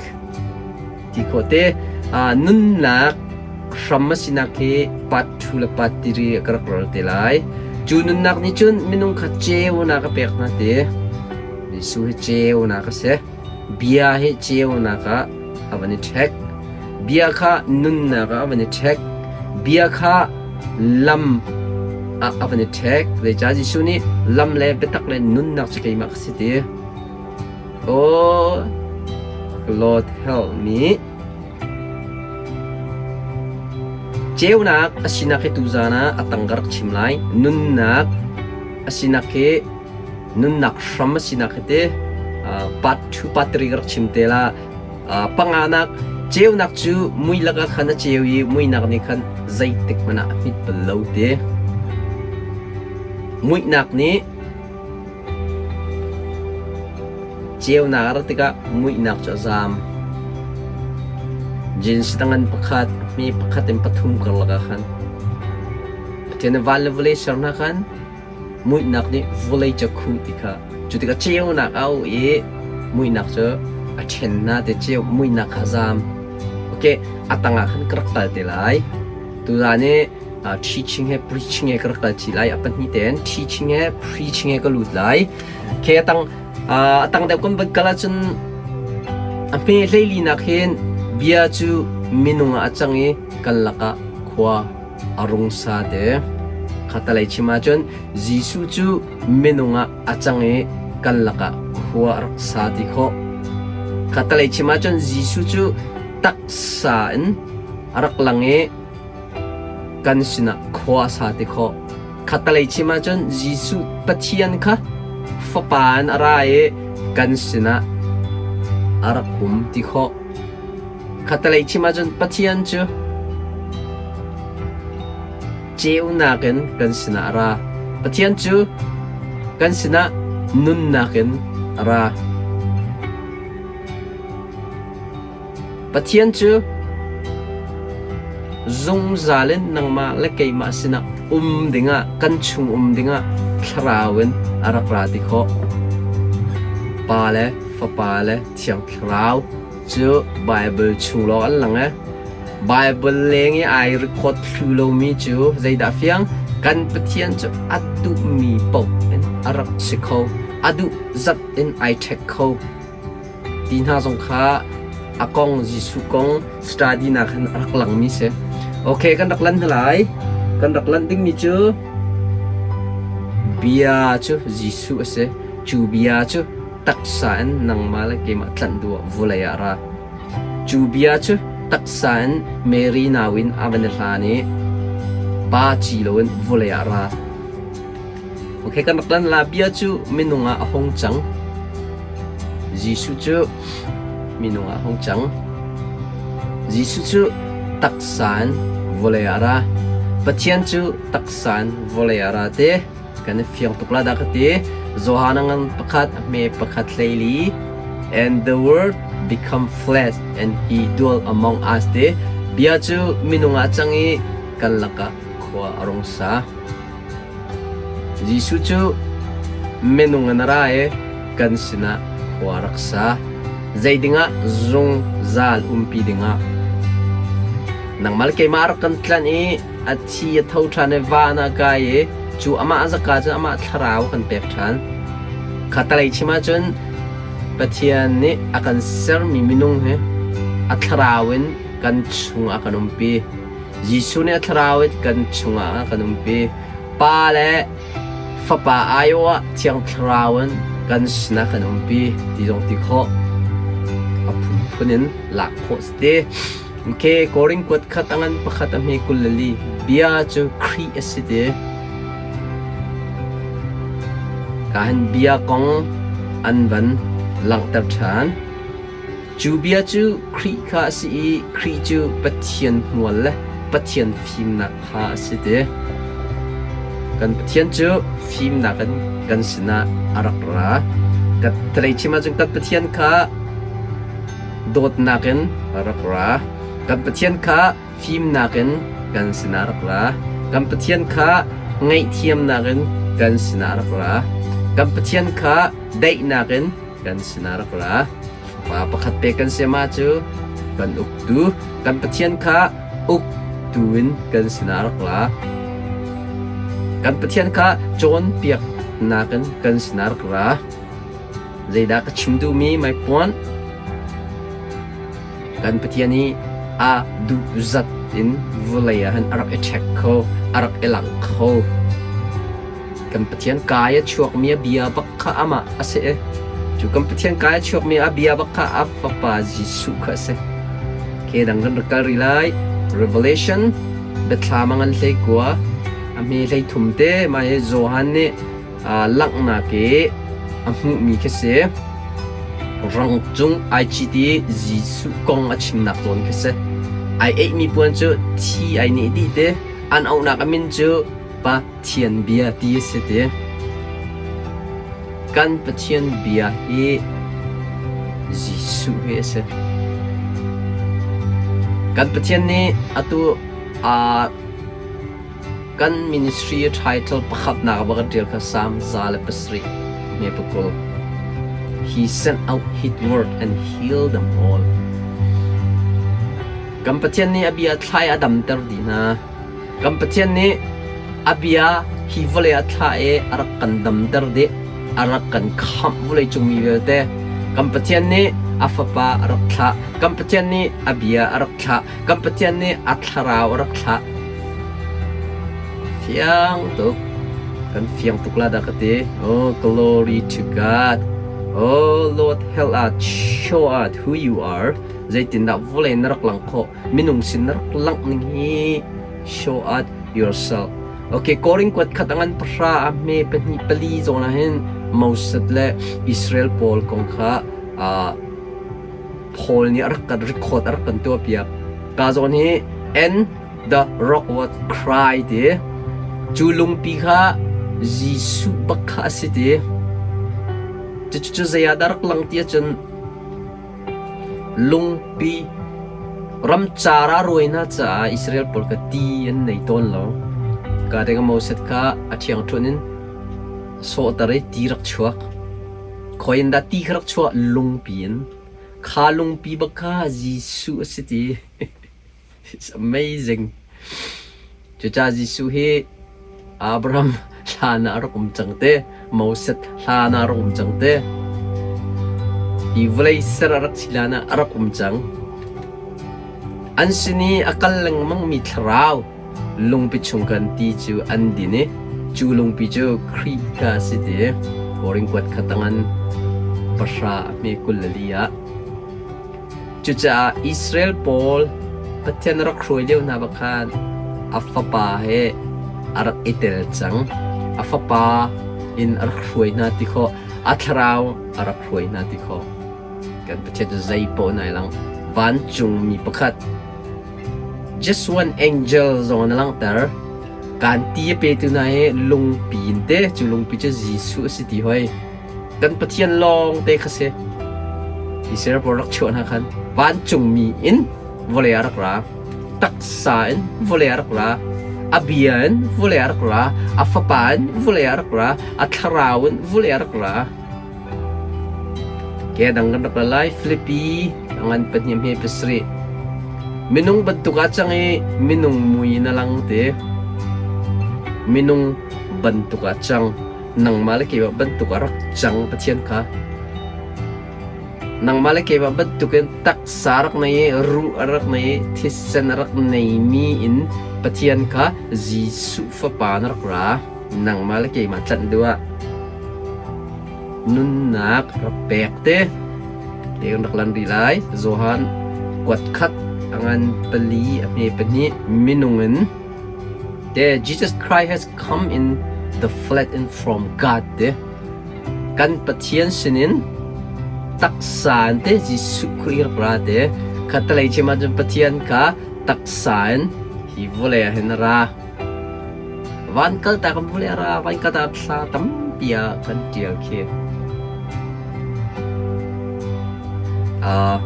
S1: Ti khawh te. Nunnak hram a sinak hi part 2 le part 3 ka rak rel te lai. Cu nunnak nih cun minung kha ceunak a pek hna te. Jesuh hi ceunak a si. Bia hi ceunak ah a van i ṭhek. Bia kha nunnak ah a van i ṭhek. Bia kha lam ah a van i ṭhek. Zeicah Jesuh nih lam le biatak le nunnak cu keimah ka si ti. Oh, Lord help me. Ceunak a sinak hi tuzaan ah a tang ka rak chim lai. Nunnak a sinak hi nunnak hram a sinak hi te part 2 part 3 ka rak chim te la. Panganak ceunak cu mui lakah khan a ceu i muihnak nih khan zeitik hmanh ah a hmit bal lo ti. Muihnak nih ceunak a rat tikah muihnak cu a zaam. Jeans tangan pakhat, hme pakhat in pathum karlak ah khan Pathian nih van le vawlei ser hna khan Muihnak nih vawlei cu a khuh ti kha cu tikah ceunak a auh i muihnak cu a ṭhen hna ti ceu muihnak kha a zaam. Okay, a tangah khan ka rak kal te lai. Tuzaan i teaching he preaching he ka rak kal chih lai. A pahnih tein teaching he preaching he ka lut lai. Okay, a tang a tang deuh kan van kal ahcun a hme hleilinak hin bia cu minung ah a cang i kan lakah khua a rung sa te. Khatalei chim ahcun Jesuh cu minung ah a cang i kan lakah khua a rak sa ti khawh. Khatalei chim ahcun Jesuh cu taksa in a rak lang i kan sinah khua a sa ti khawh. Khatalei chim ahcun Jesuh Pathian kha Fapa in a ra i kan sinah a rak um ti khawh. Khatalei chim ahcun Pathian cu ceunak in kan sinah a ra. Pathian cu kan sinah nunnak in a ra. Pathian cu zungzal in nangmah le keimah sinah um dingah kan chung um dingah thlarau in a rak ra ti khawh. Pa le Fapa le Thiang Thlarau cu Baibal chung lawng an lang e. Baibal leng i ai record thlu lomi cu zeidah fiang? Kan Pathian cu a duhmi paoh in a rak si kho, a duh zat in ai ṭhek kho. Ti hna zong kha a kong Jesuh kong study nak hin a rak langmi si. Okay, kan rak lan hna lai. Kan rak lan dingmi cu bia cu Jesuh a si. Cu bia cu taksa in nangmah le keimah tlanh duh ah vawlei ah ra. Cu bia cu taksa in Mary nau in a van i hlan i pa ci loin vawlei ah ra. Okay, kan rak lan la bia cu minung ah a hung cang. Jesuh cu minung ah a hung cang. Jesuh cu taksa in vawlei ah a ra. Pathian cu taksa in vawlei ah a ra te. Kan i fiang tuk la dah ka ti. Johan a ngan pakhat, a hme pakhat hleili. And the word become flesh and he dwell among us te. Bia cu minung ah cang i kan lakah khua a rung sa. Jesuh cu minung in a ra i kan sinah khua a rak sa. Zei dingah zungzal umpi dingah. Nangmah le keimah a rak kan tlanh i a thi a tho ṭhan i van ah kai i cu amah zaka cun amah thlarau kan pek ṭhan. Kha talei chim ahcun Pathian nih a kan sermi minung hi a thlarau in kan chungah a kan umpi. Jesuh nih a thlarau in kan chungah a kan umpi. Pa le Fapa aiawh ah Thiang Thlarau in kan sinah kan umpi ti zong ti khawh. A phunphun in lak khawh si ti. Okay, Korin kuat khat a ngan pakhat a hme 24 bia cu Khrih a si ti. Ka hin bia kong an van langhter ṭhan. Cu bia cu Khrih kha a si i Khrih cu Pathian hmual le Pathian fimnak kha a si ti. Kan Pathian cu fimnak in kan sinah a rak ra. Ka talei chim ahcun kan Pathian kha dawtnak in rak ra. Kan Pathian kha fimnak in kan sinah rak ra. Kan Pathian kha ngaihthiamnak in kan sinah rak ra. Kan Pathian kha daihnak in kan sinah rak ra. Pa pakhat pe kan si ma cu kan uktu kan Pathian kha uktu in kan sinah rak ra. Kan Pathian kha cawnpiaknak in kan sinah rak ra. Zeidah ka chim duhmi my point? Kan Pathian hi a duh zat in vawlei ah hin a rak i ṭhek kho, a rak i langh kho. Kan Pathian kai a chuakmi a bia bak kha amah a si i cu kan Pathian kai a chuakmi a bia bak kha a Fapa Jesuh kha a si. Ke dang kan rak kal rih lai. Revelation biathlam a ngan 19 a hme 33 te mah hi Johan nih langhnak i a hmuhmi khi si. Rang cung ai cit i Jesuh kong a chimnak zawn khi si. Ai eihmi puan cu thi ai neh dih ti. An auhnak a min cu Pathian bia ti a si ti. Kan Pathian bia hi Jesuh hi a si. Kan Pathian nih atu Kan ministry title pakhatnak a kan ṭial kha Psalm 107 hme pakul. He sent out his word and healed them all. Kan Pathian nih a bia thlai a damter dih hna. Kan Pathian nih a bia hi vawlei a thlah i a rak kan damter dih, a rak kan khamh vawlei cung mi vialte. Kan Pathian nih a fapa a rak thlah. Kan Pathian nih a bia a rak thlah. Kan Pathian nih a thlarau a rak thlah. Fiang tuk. Kan fiang tuk la dah ka ti. Oh, glory to God. Oh, Lord, help us, show us who you are. Zeitindah vawlei na rak lang khawh? Minung sin na rak langh ning hi show us yourself. Okay, Korin kuat khat angan pahra a hme pahnih pali zawn ah hin Moses le Israel pawl kong kha Paul nih a rak kan record a rak kan tuahpiak. Ka zawn hi and the rock was cry ti. Cu lungpi kha Jesuh bak kha a si ti. Cucu zei ah dah rak lang ti ahcun lungpi Ramcar ah rawi hna caah Israel pawl kha ti an nei tawn lo. Ka deng Moses kha a ṭhiangṭhunh in sawhter i ti rak chuak. Khoi in dah ti kha rak chuah? Lungpi in. Kha lungpi bak kha Jesuh a si ti. It's amazing. Cucaah Jesuh hi Abraham hlan ah a rak um cang te, Moses hlan ah a rak um cang te. Hi vawlei ser a rak si hlan ah a rak um cang. An sin i a kal lengmangmi thlarau lungpi chung khan ti cu an din i cu lungpi cu Khrih kha a si ti. Korin kuat kha tangan pahra a hme 24 ah. Cucaah Israel pawl Pathian a rak hruai lio hna bak khan a fapa he a rak i tel cang. A fapa in a rak hruai hna ti khawh, a thlarau a rak hruai hna ti khawh. Kan Pathian cu zei paoh nai lang. Vancungmi pakhat just one angel zong in a langhter. Kan ti a petu hna hi lungpi in te, cu lungpi cu Jesuh a si ti hoi. Kan Pathian lawng te kha si. Israel pawl rak chuah hna khan vancungmi in vawlei ah rak ra. Taksa in vawlei ah rak ra. A bia in vawlei ah rak ra. A fapa in vawlei ah rak ra. A thlarau in vawlei ah rak ra. Ke dang kan rak ra lai. Filipi a ngan pahnih hme pasarih. Minung bantuk ah cang i minung mui in a lang te. Minung bantuk ah cang. Nangmah le keimah bantuk a rak cang Pathian kha. Nangmah le keimah bantukin taksa rak nei i ruh a rak nei i thisen a rak neimi in Pathian kha Jesuh Fapa na rak ra. Nangmah le keimah tlanh duh ah nunnak rak pek te. Te kan rak lan rih lai. Johan kuat khat a ngan pali a hme pahnih minung in Te Jesus Christ has come in the flesh and from God te kan Pathian sinin taksa in te Jesuh Khrih rak ra te khatalei chim ahcun Pathian kha taksa in hi vawlei ah hin a ra van kal ta kan vawlei a ra van kal ta thla tampi ah kan tial khi uh,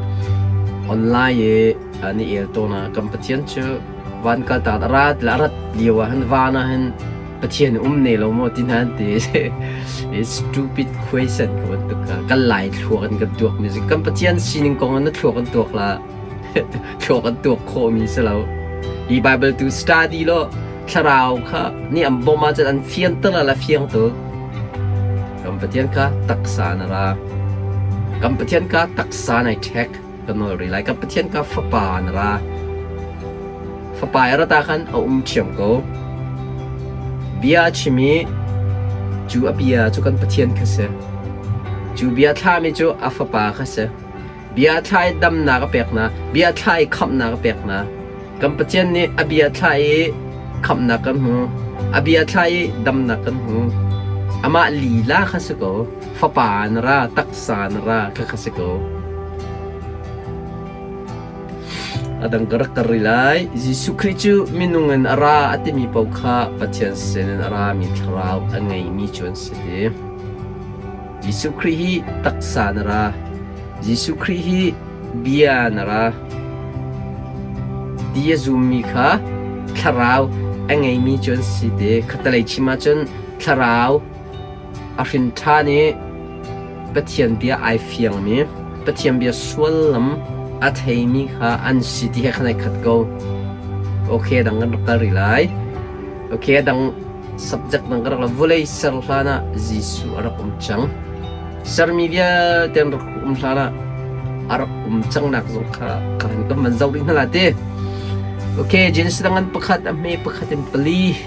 S1: online i an i el tawn ah kan Pathian cu van kal ta a rat le a rat lio ah hin van ah hin Pathian um ne lo maw ti hna an ti. It's stupid question ka bantuk ka kan lai thluak in kan tuak mi kan Pathian sining kong in na thluak an tuak la thluak an tuak khawh mi si lo. Hi Bible tu study lo thlarau kha ni an bom ah cun an fianter la fiang tu. Kan Pathian kha taksa na ra. Kan Pathian kha taksa nai ṭhek. Ka nawl rih lai. Ka Pathian ka fapa na ra. Fapa i rat ah khan a um ṭhiam ko. Bia a chim i cu a bia cu kan Pathian kha si. Cu bia thlami cu a fapa kha si. Bia thla i damnak a pek hna. Bia thla i khamhnak a pek hna. Kan Pathian nih a bia thla i khamhnak kan hmu. A bia thla i damnak kan hmu. Amah lila kha si ko. Fapa na ra, taksa na ra kha kha si ko. A dang ka rak kar rih lai. Jesuh Khrih cu minung in a ra a timi paoh kha Pathian sinin a rami thlarau a ngeimi cu an si ti. Jesuh Khrih hi taksa na ra. Jesuh Khrih hi bia na ra. Ti a zummi kha thlarau a ngeimi cu an si ti. Khattelei chim ahcun thlarau A hrin ṭhan i Pathian bia ai fiangmi, Pathian bia sullam a theimi kha an si ti he khan ai khat ko. Okay, dang kan rak kal rih lai. Okay, dang subject dang ka rak la. Vawlei ser hlan ah Jesuh a rak um cang. Sermi vialte an rak um hlan ah a rak um cangnak zong kha ka han kan van zoh rih hna la ti. Okay, Genesis dang an pakhat a hme pakhat in pali.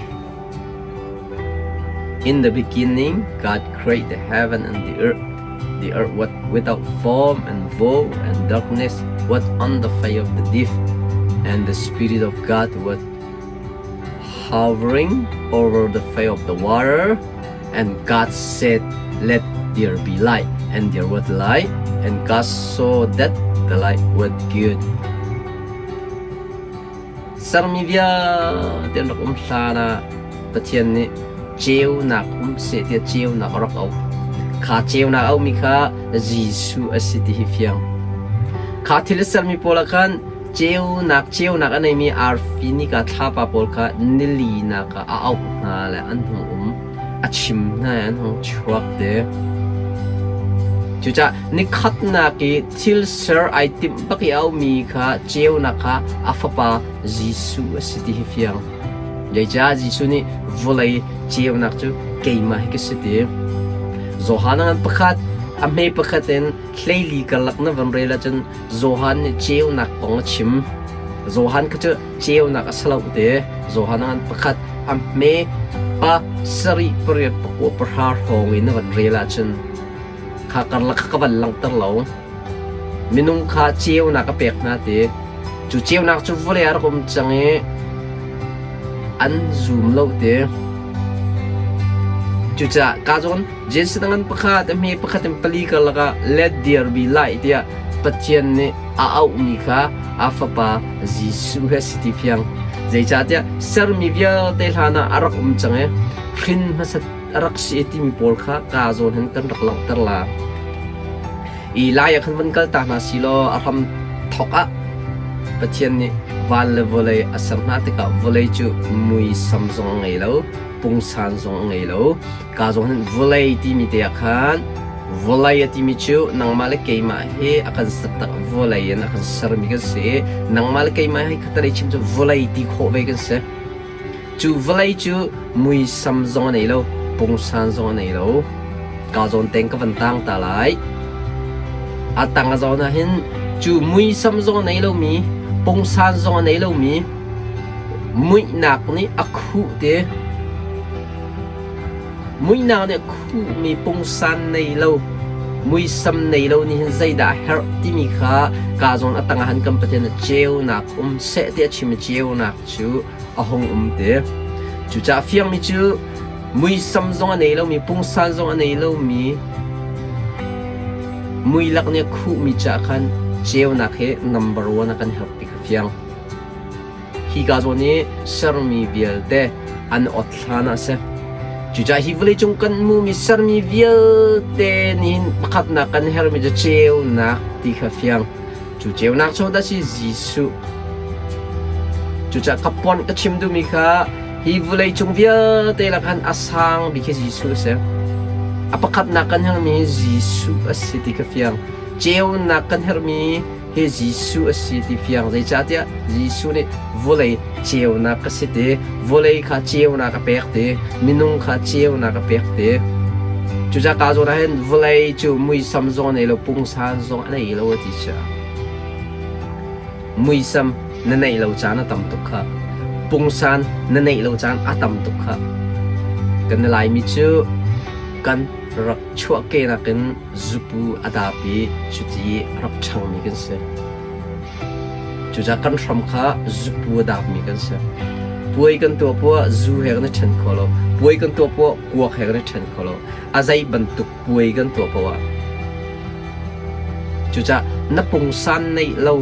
S1: In the beginning, God created the heaven and the earth. The earth was without form and void, and darkness was on the face of the deep. And the Spirit of God was hovering over the face of the water. And God said, Let there be light. And there was light. And God saw that the light was good. Sermi vialte an rak um hlan ah Pathian nih ceunak um seh tiah ceunak a rak auh. Kha ceunak a auhmi kha Jesuh a si ti hi fiang. Kha thil a sermi pawl ah khan Ceunak ceunak a neimi arfi nika thlapa pawl kha nilinak ah a auh hna le an hung um. A chim hna i an hung chuak te. Cucaah nikhatnak i thil ser ai timh bak i a aumi kha ceunak kha a fapa Jesuh a si ti hi fiang. Zeicah Jesuh nih vawlei ceunak cu keimah hi ka si ti. Johan a ngan pakhat, a hme pakhat in hleili karlak na van rel ahcun Johan nih ceunak kong a chim. Johan kha cu ceunak a si lo te. Johan a ngan pakhat, a hme pa sarih pariat pakua pahra hrawng in na van rel ahcun kha karlak kha ka van langhter lo. Minung kha ceunak a pek hna ti. Cu ceunak cu vawlei ah a rak um cang i an zum lo ti. Cucaah ka zawn Jesuh ngan pakhat a hme pakhat in pali karlak ah let there be light tiah Pathian nih a auhmi kha a fapa Jesuh he si ti fiang. Zeicahtiah sermi vialte hlan ah a rak um cang i hrin hmasat a rak si timi pawl kha ka zawn hin kan rak langhter la. I lai ah khan van kal ta hna si law a hram thawk ah Pathian nih van le vawlei a ser hna tikah vawlei cu muisam zong a ngei lo, pungsan zong a ngei lo. Ka zawn hin vawlei timi te ah khan vawlei a timi cu nangmah le keimah hi a kan ser tak vawlei in a kan sermi kan si i nangmah le keimah hi khatalei chim cu vawlei ti khawh ve kan si. Cu vawlei cu muisam zong a nei lo, pungsan zong a nei lo. Ka zawn teng ka van tang ta lai. A tang a zawn ah hin cu muisam zong a nei lomi, pungsan zong a nei lomi, muihnak nih a khuh te. Muihnak nih a khuhmi pungsan nei lo, muisam nei lo nih hin zeidah a herh timi kha ka zawn a tang ah hin kan Pathian nih ceunak um seh ti a chim i ceunak cu a hung um te. Cucaah fiangmi cu muisam zong a nei lomi, pungsan zong a nei lomi, muilak nih a khuhmi caah khan ceunak hi number one a kan herh ti kha fiang. Hi ka zawn i sermi vialte an ot hlan ah a si. Cucaah hi vawleicung kan hmuhmi sermi vialte nih pakhatnak kan herhmi cu ceunak ti kha fiang. Cu ceunak cu dah si Jesuh. Cucaah ka pon ka chim duhmi kha hi vawleicung vialte lakhan a sang bik hi Jesuh a si. A pakhatnak kan herhmi Jesuh a si ti ka fiang. Ceunak kan herhmi hi Jesuh a si ti fiang. Zeicahtiah Jesuh nih vawlei ceunak ka si ti, vawlei kha ceunak a pek ti, minung kha ceunak a pek ti. Cucaah ka zawn ah hin vawlei cu muisam zong a nei lo, pungsan zong a nei lo a ti cia. Muisam na neih lo caan a tam tuk kha. Pungsan na neih lo caan a tam tuk kha. Kan Laimi cu kan rak chuahkehnak in zupu a dap i cuti a rak ṭhangmi kan si. Cucaah kan hram kha zupu a dapmi kan si. Puai kan tuah poah zu he kan i ṭhen kho lo. Puai kan tuah poah kuak he kan i ṭhen kho lo. A zei bantuk puai kan tuah poah ah. Cucaah na pungsan neih lo,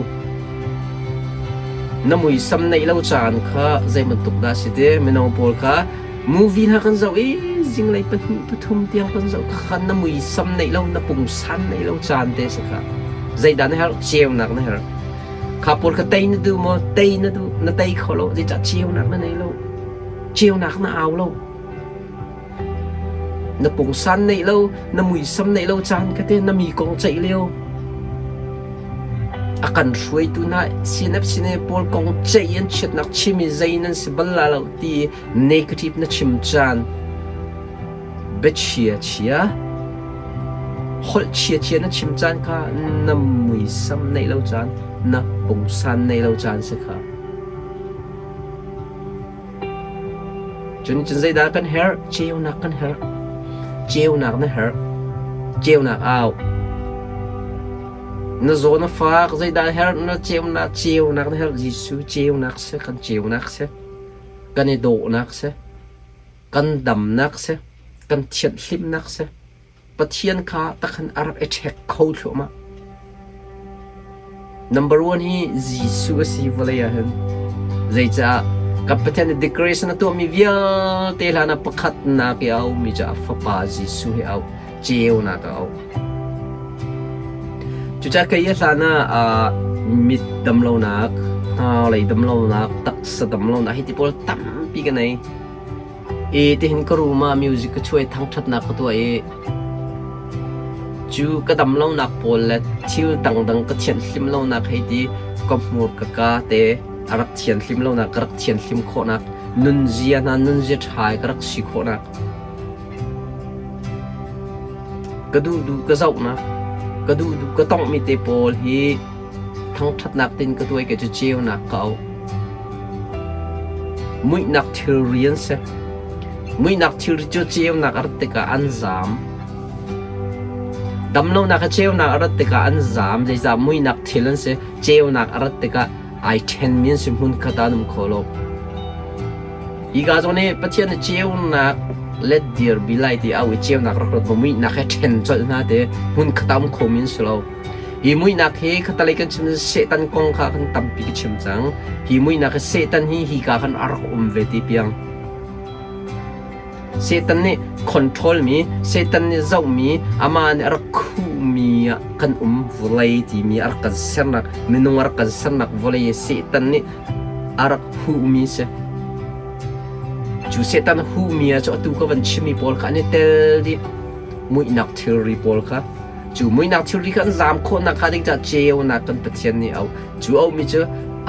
S1: na muisam neih lo caan kha zei bantuk dah si ti mino pawl kha movie hna kan zoh i zinglei pahnih pathum tiang kan zoh kha na muisam neih lo na pungsan neih lo caan te si kha zeidah na herh ceunak na herh kha pawl kha tei na duh maw tei na duh na tei kho lo zeicah ceunak na nei lo ceunak na au lo na pungsan neih lo na muisam neih lo caan kha te na mi kong ceih lio a kan hruaitu hna CNF CNA pawl kong ceih an chiatnak chim i zei nan si bal la lo ti negative na chim caan biachia chia holh chia chia na chim caan kha na muisam neih lo caan na pungsan neih lo caan si kha Cun cun zeidah kan herh? Ceunak kan herh. Ceunak na herh. Ceunak au. Na zaw na fak, zeidah herh? Na ceunak, ceunak na herh. Jesuh ceunak si, kan ceunak si. Kan i dawhnak si. Kan damnak si. Kan thianhhlimnak si. Pathian kha takhan a rak i ṭhek kho thluahmah. Number one hi Jesuh a si vawlei ah hin. Zeicah ka Pathian nih decoration a tuahmi vialte hlan ah pakhatnak i a ummi cu a fapa Jesuh hi a auh, ceunak a auh. Cucaah kei a hlan ah Mit damlonak, hnarlei damlonak, taksa damlonak hi ti pawl tampi ka nei. I tihin ka room ah music ka chuai thangṭhatnak ka tuah i cu ka damlonak pawl le thil dangdang ka thianhlim lonak hei ti ka hmur ka ka te a rak thianhlim lonak ka rak thianhlim khawhnak nunzia hna nunzia ṭha i ka rak si khawhnak ka duhduh ka zohnak ka duhduh ka tonghmi te pawl hi thangṭhatnak tin ka tuai ke cu ceunak ka auh. Muihnak thilri an si. Muihnak thilri cu ceunak a rat tikah an zaam. Damlonak hi ceunak a rat tikah an zaam. Zeicah muihnak thil an si. Ceunak a rat tikah ai ṭhenmi an si hmunkhat ah an um kho lo. Hika zawn hi Pathian nih ceunak let dir bi lai ti au i ceunak rak rat maw muihnak he ṭhen colh hna te hmunkhat ah um khomi an si lo. Hi muihnak hi khatalei kan chim Satan kong kha kan tampi ka chim cang. Hi muihnak hi Satan hi hika khan a rak um ve ti piang. Satan nih control mi, Satan nih zohmi, amah nih a rak khuhmi ah kan um vawlei timi a rak kan sernak, minung a rak kan sernak vawlei Satan nih a rak huhmi si. Cu Satan huhmi ah cu atu ka van chimmi pawl kha an i tel dih. Muihnak thilri pawl kha. Cu muihnak thilri kha an zaam khawhnak hnga ding caah ceunak kan Pathian nih a auh. Cu auhmi cu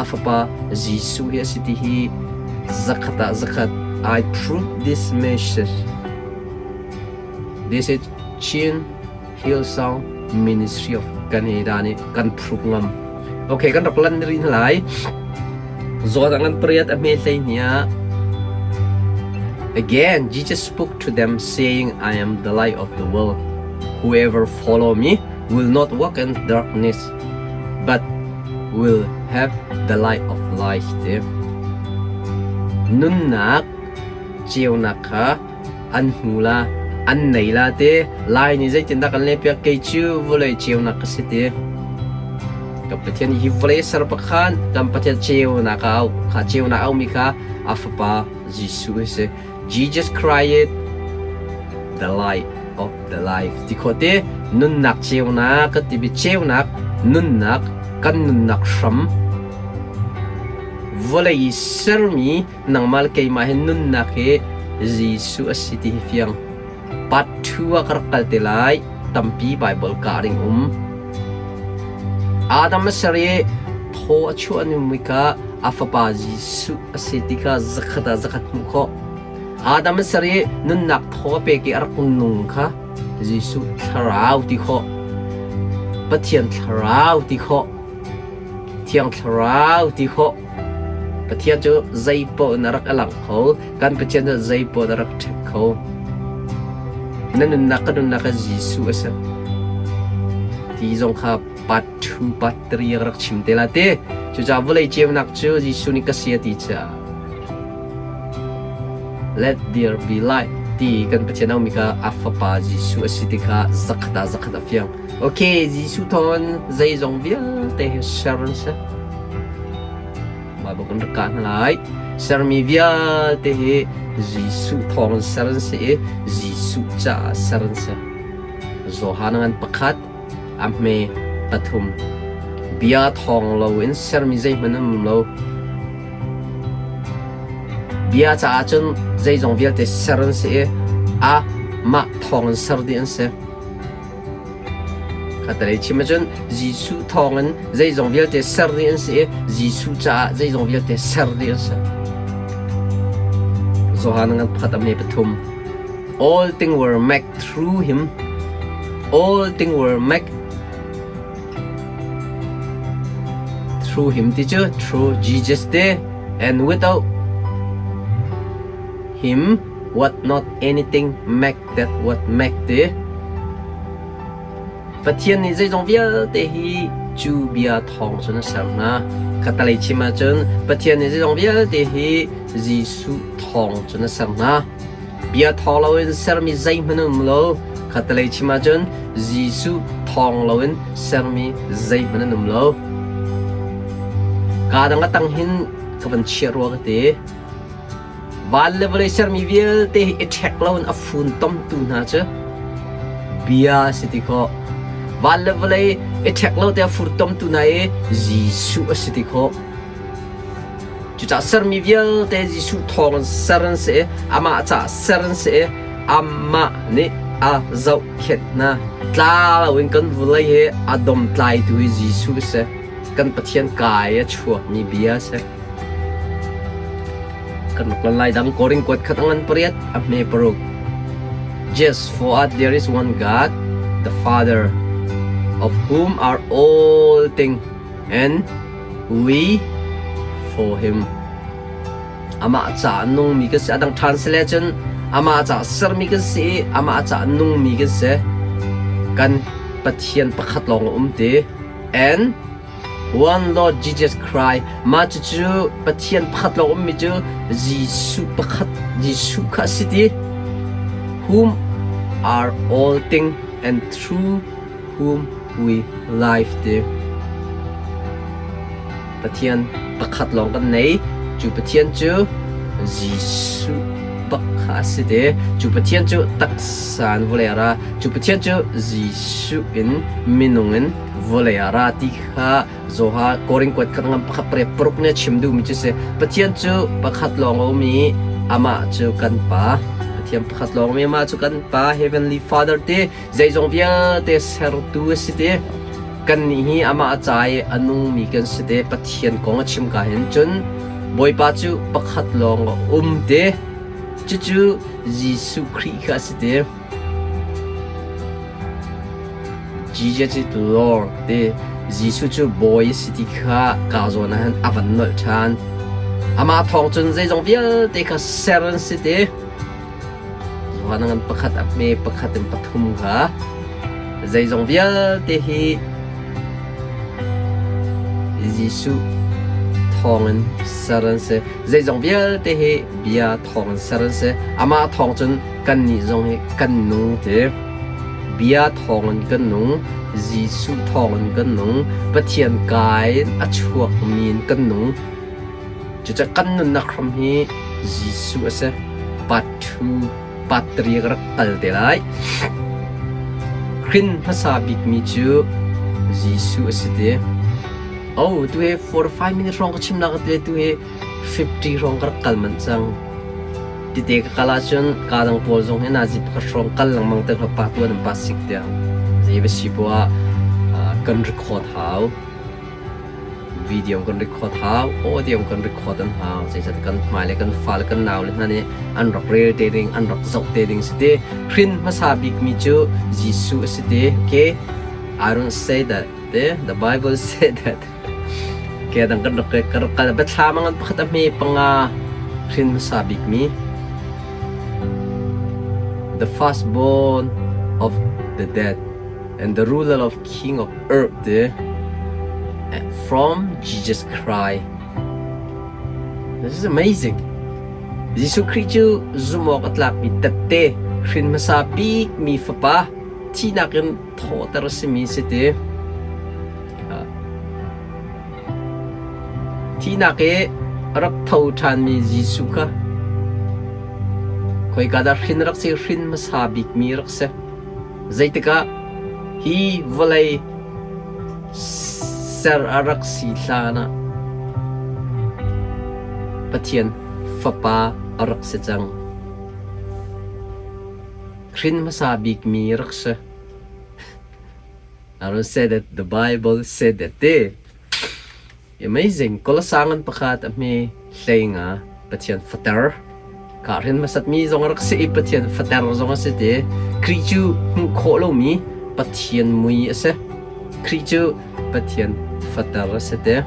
S1: a fapa Jesuh hi a si ti hi zakhat ah zakhat I prove this message. This is Chin Hillsong Ministry of Canada nih kan prove ngam. Okay, kan rak lan rin lai. Zawt ang an pariat a hme hlei hnia. Again, Jesus spoke to them saying, I am the light of the world. Whoever follow me will not walk in darkness, but will have the light of life. Te. Nunnak ceunak kha an hmu la, an nei la te. Lai nih zeitindah kan lehpiak kei cu vawlei ceunak ka si te. Ka Pathian hi vawlei ser pakhan kan Pathian ceunak a au kha ceunak aumi kha a fapa Jesuh a si. Jesus Christ the light of the life ti khawh te nunnak ceunak kan timi ceunak nunnak kan nunnak hram vawlei i sermi nangmah le keimah hi nunnak hi Jesuh a si ti hi fiang part 2 ah ka rak kal te lai tampi Bible ka ring um Adam a ser i thaw a chuah ni ka a fapa Jesuh a si ti kha zakhat ah zakhat hmuh khawh. Adam a ser i nunnak thaw a pek i a rak nung kha Jesuh thlarau ti khawh. Pathian thlarau ti khawh. Thiang thlarau ti khawh. Pathian cu zeipaoh in a rak a lang kho. Kan Pathian cu zeipaoh in a rak ṭhek kho. Na nunnak ka nunnak ah Jesuh a si. Ti zong kha part 2 part 3 a rak chim te la te cucaah vawlei ceunak cu Jesuh nih ka si a ti caah let there be light ti kan Pathian aumi kha a fapa Jesuh a si ti kha zakhat ah zakhat a fiang okay Jesuh thawngin zeizong vialte hi ser an si Bible kan rak kah hna lai sermi vialte hi Jesuh thawngin ser an si i Jesuh caah ser an si Johan ngan pakhat A hme pathum. Bia thawng loin sermi zeihmanh an um lo. Bia caah cun zeizong vialte ser an si i a mah thawng in ser dih an si. Khatalei chim ahcun Jesuh thawng in zeizong vialte ser dih an si i Jesuh caah zeizong vialte ser dih an si. Johan ngan pakhat a hme pathum. All things were made through him. All things were made through him ti cu through Jesus te and without him what not anything make that what make te Pathian nih zeizong vialte hi cu bia thawng cun a ser hna. Khatalei chim ahcun Pathian nih zeizong vialte hi Jesuh thawng cun a ser hna. Bia thawng loin sermi zeihmanh an um lo. Khattelei chim ahcun Jesuh thawng loin sermi zeihmanh an um lo. Kaa dang a tang hin ka van chiah rua ka ti. Van le vawlei sermi vialte hi i ṭhek loin a funtomtu hna cu bia a si ti khawh. Van le vawlei I ṭhek lo te a furtomtu hna i Jesuh a si ti khawh. Cucaah sermi vialte Jesuh thawng in ser an si i amah caah ser an si i amah nih a zohkhenh hna. Tla loin kan vulei hi a domtlaitu hi Jesuh a si. Kan Pathian kai a chuakmi bia a si. Kan rak lan lai dang Korin kuat khat a ngan pariat a hme paruk. Just for us there is one God, the Father, of whom are all things, and we for him. Amah ca nungmi kan si. A dang ṭhan si le cun amah ca sermi kan si i amah ca nungmi kan si. Kan Pathian pakhat lawng a um ti. And one Lord Jesus Christ. Mah cucu Pathian pakhat lawng ummi cu Jesuh pakhat Jesuh kha a si ti. Whom are all things and through whom we live ti. Pathian pakhat lawng kan nei. Cu Pathian cu Jesuh bak kha a si te. Cu Pathian cu taksa in vawlei a ra. Cu Pathian cu Jesuh in minung in vawlei a ra ti kha Zoha Korin kuat khat ngam pakhat pariat paruk nih a chim duhmi cu si. Pathian cu pakhat lawng a um i amah cu kan Pa. Pathian pakhat lawng um i amah cu kan Pa Heavenly Father ti zeizong vialte sertu a si ti. Kannih hi amah a ca i a nungmi kan si te Pathian kong a chim ka hin cun Bawipa cu pakhat lawng a um te. Cucu Jesuh Khrih kha a si te. Jesus is Lord ti Jesuh cu Bawi a si ti kha ka zawn ah hin a van nolh ṭhan. Amah thawng cun zeizong vialte kha ser an si ti. Johan ngan pakhat a hme pakhat in pathum kha zeizong vialte hi Jesuh thawngin ser an si. Zeizong vialte hi bia thawngin ser an si. Amah thawng cun kannih zong hi kan nung ti. Bia thawngin kan nung, Jesuh thawngin kan nung, Pathian kai in a chuakmi in kan nung. Cucaah kan nunnak hram hi Jesuh a si. Part 2, part 3 ka rak kal te lai. Hrin hmasa bikmi cu Jesuh a si ti. Oh, tu hi 45 minutes hrawng ka chimnak ka ti tu hi 50 hrawng ka rak kal manh cang. Tite ka kal ahcun ka dang pawl zong hi nazi pakhat hrawng kal lengmang te hna pa tuan in pa sik tiang. Zei va si poah kan record hau. Video kan record hau, audio kan record an hau. Zeicahtiah kan hmai le kan fale kan naule hna nih an rak rel te ding, an rak zoh te ding si ti. Hrin hmasa bikmi cu Jesuh a si ti. Okay? I don't say that. Te, the Bible say that. Ke dang kan rak kan rak kal biathlam ngan pakhat a hme panga hrin hmasa bikmi the firstborn of the dead and the ruler of king of earth te from Jesus Christ. This is amazing. Jesuh Khrih cu zumh awk a tlakmi tette hrin hmasa bikmi fapa thihnak in thawhter a simi si ti. Thihnak i rak tho ṭhanmi Jesuh kha khoika dah hrin rak si hrin hmasa bikmi rak si. Zeitikah hi vawlei ser a rak si hlanah Pathian Fapa a rak si cang. Hrin hmasa bikmi rak si. I don't say that the Bible said that ti. Amazing. Kolasangan pakhat a hme hlei nga Pathian fater. Ka hrin hmasatmi zong a rak si i Pathian fater zong a si ti. Khrih cu hmuh khawh lomi Pathian mui a si. Khrih cu Pathian fater a si ti.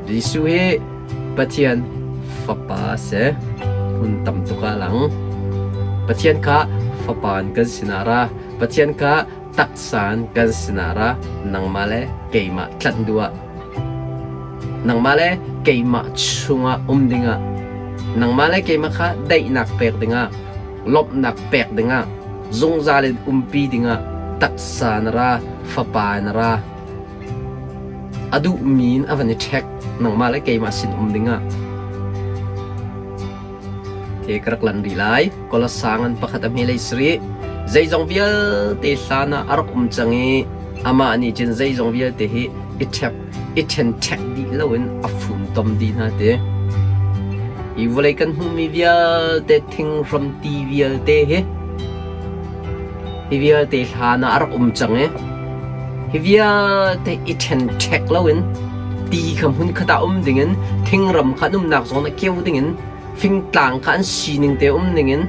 S1: Jesuh hi Pathian fapa a si. Hmun tam tuk ah lang. Pathian kha fapa in kan sinah ra. Pathian kha taksa in kan sinah ra nangmah le keimah tlanh duh ah nangmah le keimah chungah um dingah nangmah le keimah kha daihnak pek dingah lawmhnak pek dingah zungzal in umpi dingah taksa na ra fapa na ra a duhmi in a van i ṭhek nangmah le keimah sin um dingah Ke ka rak lan rih lai. Kolosangan pakhat a hmelei sarih. Zeizong vialte hlan ah a rak um cang i Amah nih cun zeizong vialte hi i ṭhek i ṭhenṭhek dih loin a funtom dih hna ti. Hi vawlei kan hmuhmi vialte thinghram ti vialte hi hi vialte hlan ah a rak um cang i hi vialte i ṭhenṭhek loin ti kha hmunkhat ah um dingin thingram kha an umnak zawn ah keu dingin fingtlang kha an sining te um ningin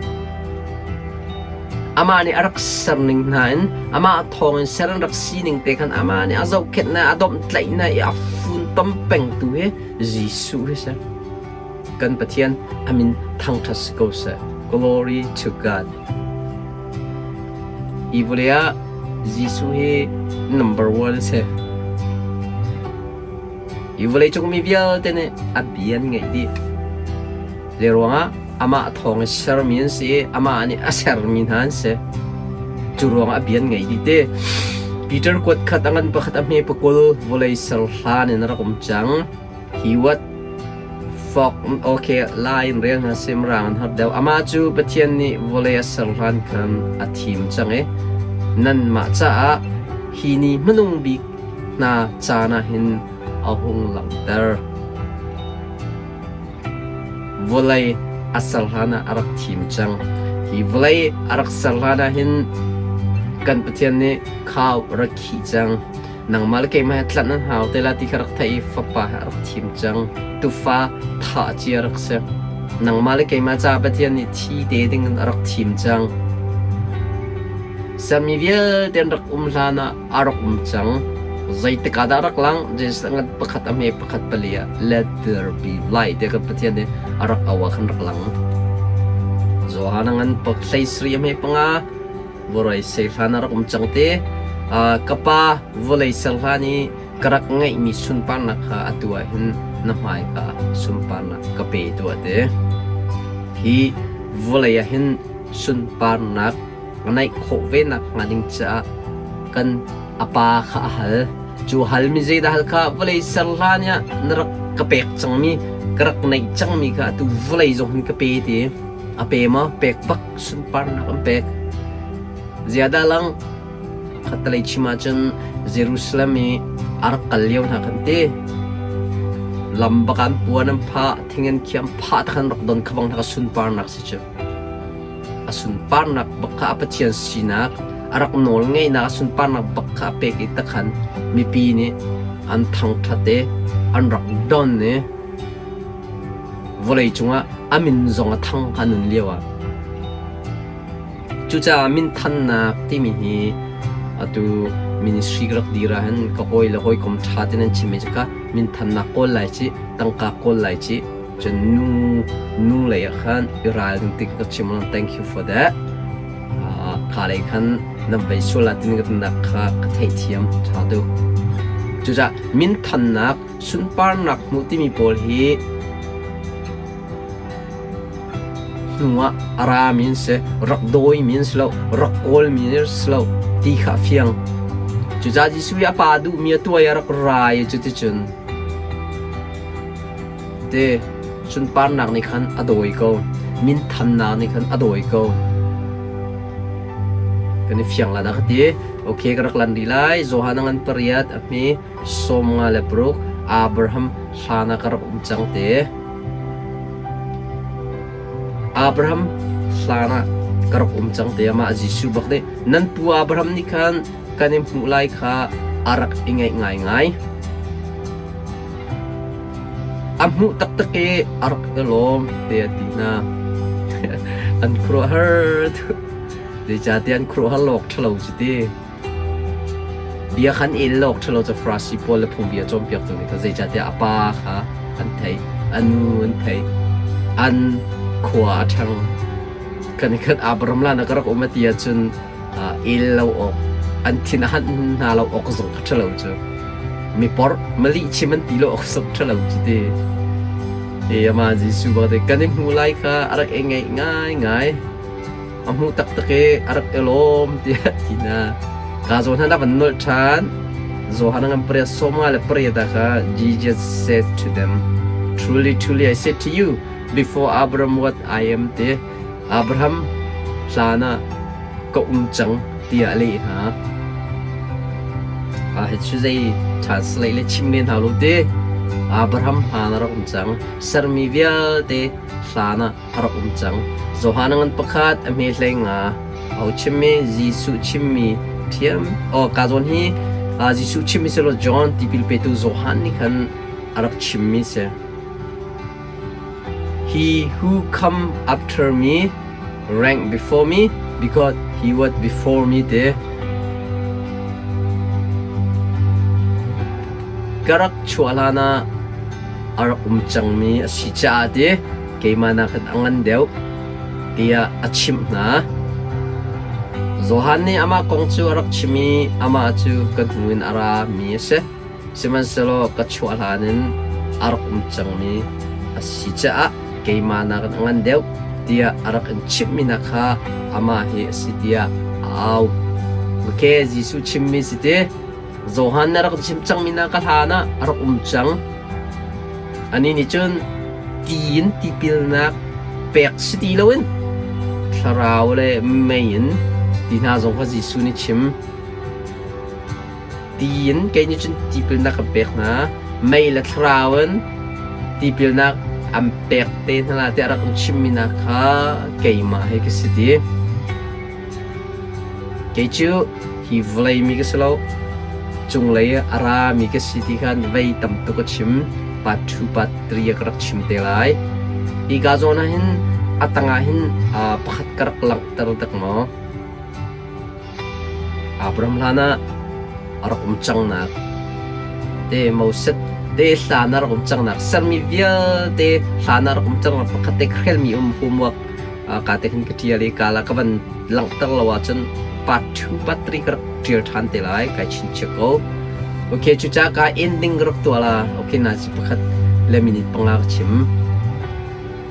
S1: amah nih a rak ser ning hna in amah thawngin ser an rak sining te khan amah nih a zohkhenh na a domhtlaih na i a funtom pengtu hi Jesuh hi si. Kan Pathian a min thangṭhat si ko seh. Glory to God. Hi vawlei ah Jesuh hi number one a si. Hi vawleicung mi vialte nih a bia an ngaih dih. Zei ruangah amah thawng in sermi an si i amah nih a sermi hna an si. Cu ruangah a bia an ngaih dih ti. Peter kuat khat a ngan pakhat a hme pakul vawlei ser hlan in a rak um cang. He what fok okay lai in rel hna sim rang an har deuh. Amah cu Pathian nih vawlei a ser hlan khan a thim cang i nanmah caah hi ni hmanung bik hna caan ah hin a hung langhter. Vawlei a ser hlan ah a rak thim cang. Hi vawlei a rak ser hlan ah hin kan Pathian nih khau rak khih cang. Nangmah le keimah he tlanh an hau te la ti kha rak theih i fapa he a rak thim cang. Tufa thah cia rak si. Nangmah le keimah caah Pathian nih thi te ding in a rak thim cang. Sermi vialte an rak um hlan ah a rak um cang. Zeitik ah dah rak lang? Jesus ngan pakhat a hme pakhat pali ah let there be light tiah kan Pathian nih a rak au ah khan rak lang. Johan ngan pak hlei sri a hme panga vawlei ser hlan a rak um cang te. Ka pa vawlei ser hlan i ka rak ngeihmi sunparnak kha atu ah hin na hmaika sunparnak ka pe tuah te. Hi vawlei ah hin sunparnak naih khawh ve nak hnga ding caah kan a pa kha a hal. Cu halmi zeidah hal kha vawlei ser hlan ah na rak ka pek cangmi ka rak neih cangmi kha atu vawlei zong hin ka pe ti. A pe maw? Pek bak sunparnak an pek. Ziada lang khattalei chim ahcun Jerusalem i a rak kal lio hna khan ti. Lam bak an puan an phah, thing an khiam phah te khan rak don kha bang hna kha sunparnak si cu. A sunparnak bak kha a Pathian sinak, a rak nawl ngeihnak a sunparnak bak kha a pek i takhan mipi nih an thangṭhat i an rak don i vawlei cungah a min zong a thang kha nun lio ah. Cucaah minthannak timi hi atu ministry ka rak dir ahhin ka hawi le hawikom ṭha te nan chimmi cu ka minthannak kawl lai cih, tangka kawl lai cih, Cun nu nu lei ah khan i ralring tik ka chim lang thank you for that. Kha lei khan na vei sual ah tin ka nak kha ka theihthiam ṭha tuk. Cucaah minthannak sunparnak hmuh timi pawl hi hnu ah a rami an si, rak dawimi an si lo, rak kawlmi an si lo ti kha a fiang. Cucaah Jesuh i a pa duhmi a tuai a rak ra i cuticun Te sunparnak nih khan a dawi ko. Minthannak nih khan a dawi ko. Kan i fiang la dah ka ti. Okay, ka rak lan rih lai. Johan a ngan pariat a hme 56 Abraham hlan ah ka rak um cang te. Abraham hlan ah ka rak um cang te. Amah Jesuh bak nih nan pu Abraham nih khan kan in hmuh lai kha a rak i ngaih ngaingai. A hmuh taktak i a rak i lawm tiah a ti hna. An khuaruahhar tuk. Zeicahtiah an khuaruahhar lawk ṭhalo cu ti. Bia khan el lawk ṭhalo cu Farasi pawl le phungbia cawnpiaktu nih khan zeicahtiah a pa kha an theih, a nu an theih, an khua a ṭhang. Kan i khat Abraham lan ah ka rak um a ti ahcun el lo awk an thin a hanh hna lo awk zong kha ṭhalo cu mi porh malih chim an ti lo awk zong ṭhalo cu ti e ama Jesuh bak te kan i hmu lai kha a rak i ngaih ngai ngai a hmu taktak i a rak i lawm tiah ti na ka zawn hna van nolh ṭhan Johan ngan pariat sawmnga le pariat ah kha Jesus said to them truly truly I say to you before Abraham what I am te Abraham hlan ah ka um cang tiah a leh hna. Hi cu zei translate le chim len hau lo ti. Abraham hlan a rak um cang. Sermi vialte hlan ah a rak um cang. Johan a ngan pakhat, a hme hlei nga. Ho chimmi Jesuh chimmi ṭhiam. Oh, ka zawn hi Jesuh chimmi si lo John tipil petu Johan nih khan a rak chimmi si. He who come after me rank before me because he was before me te. Ka rak chuah hlan ah a rak um cangmi a si caah ti keimah nakin a ngan deuh tiah a chimh hna. Johan nih amah kong cu a rak chim i amah cu ka hnu in a rami a si. Sihmanhsehlaw ka chuah hlan in a rak um cangmi a si caah keimah nakin a ngan deuh tiah a rak in chimhmi hna kha amah hi a si tiah a au. Okay, Jesuh chimmi si ti. Johan nih a rak chim cangmi hna ka hlan ah a rak um cang. Anih nih cun ti in tipilnak pek si ti loin thlarau le mei in ti hna zong kha Jesuh nih chim. Ti in kei nih cun tipilnak kan pek hna. Mei le thlarau in tipilnak an pek te hna la tiah rak in chimmi hna kha keimah hi ka si ti. Kei cu hi vawlei mi ka si lo, cunglei a rami ka si ti khan vei tam tuk a chim. Part 2, part 3 ah ka rak chim te lai. Hi ka zawn ah hin a tangah hin pakhat ka rak langhter dak maw? Abraham hlan ah a rak um cangnak te Moses te hlan ah rak um cangnak sermi vialte hlan ah rak um cangnak pakhat te khrelmi um homework ka te khin ka ṭial i kala ka van langhter lo ahcun part 2 part 3 ka rak ṭial ṭhan te lai kai chinchiah ko. Okay, cucaah ka ending ka rak tuah la. Okay, na si pakhat le minute panga ka chim.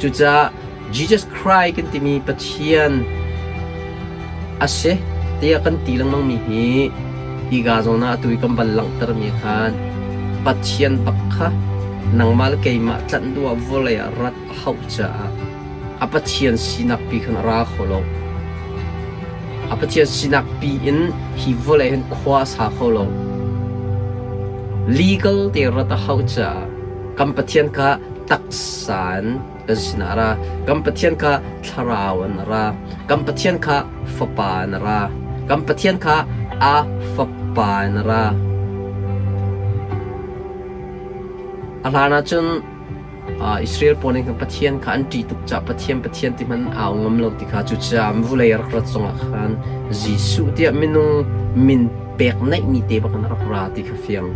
S1: Cucaah Jesus Christ kan timi Pathian a si tiah kan ti lengmang mi hi higa zawn ah atu i kan van langhtermi khan Pathian bak kha nangmah le keimah tlanh duh ah vawlei ah rat a hauh caah a Pathian sinak pi khan a ra kho lo. A Pathian sinak pi in hi vawlei hin khua a sa kho lo. Legal te rat a hauh caah kan Pathian kha taksa in kan sinah a ra. Kan Pathian kha thlarau in a ra. Kan Pathian kha fapa in a ra. Kan Pathian kha a fapa in a ra. A hlan ahcun Israel pawl nih khan Pathian kha an ṭih tuk caah Pathian Pathian ti hmanh au ngam lo ti kha cucaah vulei a rak rat zongah khan Jesuh tiah minung min pek naihmi te bak in a rak ra ti kha fiang.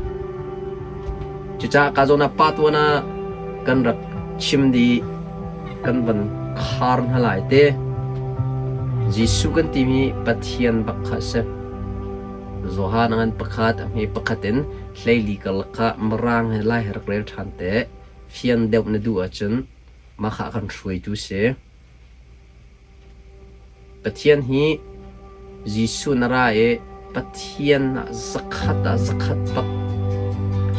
S1: Cucaah ka zawn ah pa tuan ah kan rak chim dih kan van khar hna lai te. Jesuh kan timi Pathian bak kha a si. Johan a ngan pakhat a hme pakhat in hleili karlak kha Mirang he Lai he rak rel ṭhan te. Fian deuh na duh ahcun mah kha a kan hruaitu si. Pathian hi Jesuh na ra i Pathian ah zakhat ah zakhat bak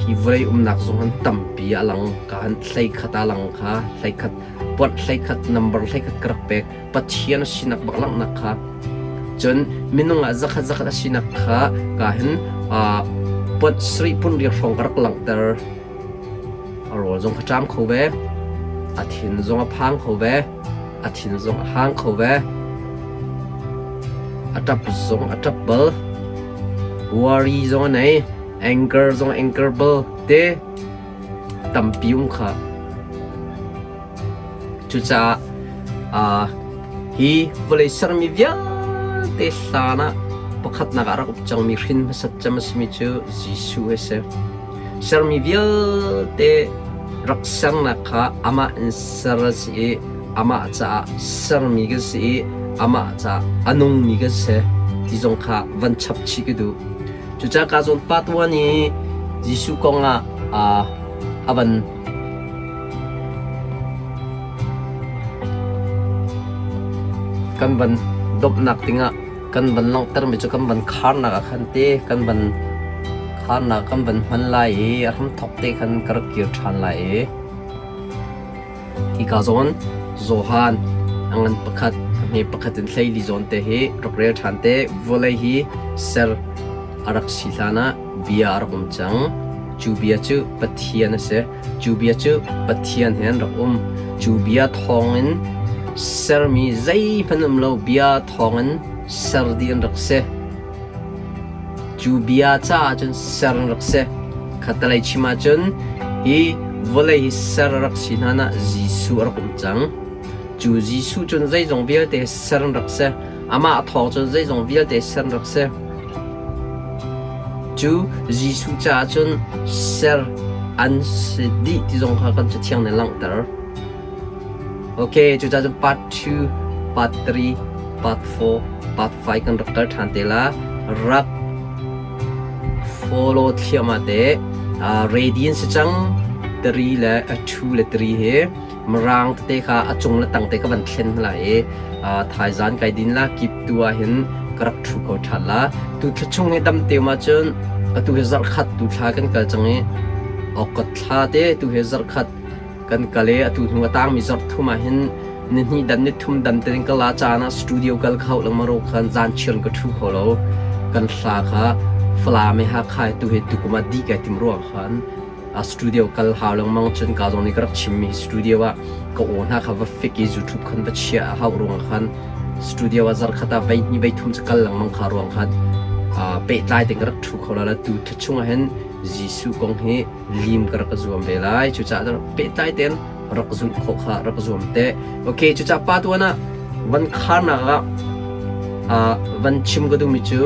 S1: hi vawlei umnak zong han tampi a lang ka han hleikhat a lang kha hleikhat puanh hleikhat number hleikhat ka rak pek Pathian a sinak bak langhnak kha cun minung ah zakhat zakhat a sinak kha ka hin puanh sarih pun riang hrawng ka rak langhter. A rawl zong kha ṭam kho ve, a thin zong a phang kho ve, a thin zong a hang kho ve. A ṭap zong a ṭap bal. Worry zong a nei, anger zong a anger bal te tampi um kha. Cucaah hi vawlei sermi vialte hlan ah pakhatnak ah rak up cangmi hrin hmasat cem a simi cu Jesuh a si. Sermi vialte rak sernak kha amah in ser a si i amah caah sermi kan si i amah caah a nungmi kan si ti zong kha van chap chih ka duh. Cucaah ka zawn pa tuan i Jesuh kong ah a van Kan van domhnak dingah kan van langhtermi cu kan van kharnak ah khan te kan van kharnak kan van hman lai i a hramthawk te khan ka rak kir ṭhan lai i hika zawn Johan a ngan pakhat a hme pakhat in hleili zawn te hi rak rel ṭhan te vawlei hi ser a rak si hlan ah. Bia a rak um cang. Cu bia cu Pathian a si. Cu bia cu Pathian he an rak um. Cu bia thawngin sermi zeihmanh um lo bia thawngin ser dih an rak si. Cu bia caah cun ser an rak si. Khattelei chim ahcun hi vawlei hi ser a rak si hlan ah Jesuh a rak um cang. Cu Jesuh cun zeizong vialte ser an rak si. Amah thawng cun zeizong vialte ser an rak si. Cu Jesuh caah cun ser an si dih ti zong kha kan Cathiang nih a langhter. Okay, cucaah cun part 2, part 3, part 4, part 5 kan rak kal ṭhan te la. Rak follow thliahmah te. Ready in si cang. 3 le 2 le 3 hi mirang tete kha a cung le tang te ka van thlen hna i thaizan kai din la kip tu ah hin ka rak ṭhu ko ṭhan la. Tu thla chung hi dam te ma cun atu hi zarh khat tu thla kan kal cang i August thla te tu hi zarh khat kan kal i atu hnu a tangmi zarh thum ah hin ni hnih dan ni thum dan tein ka la caan ah studio kal kho lengmang ro khan zan chiar ka ṭhu kho lo. Kan hla kha Falam i Hakha tu hi tukum ah dih kai tim ruang khan a studio kal hau lengmang cun ka zong nih ka rak chimmi studio ah ka aw hna kha va fik i YouTube khan va chia a hauh ruang khan studio ah zarh khat ah vei hnih vei thum cu kal lengmang kha ruang khan pehtlai tein ka rak ṭhu kho lo. Tu thla chung ah hin Jesuh kong hi lim ka rak zuam ve lai. Cucaah pehtlai tein rak zulh khawh kha rak zuam te. Okay, cucaah pa tuan ah van kharnak ah van chim ka duhmi cu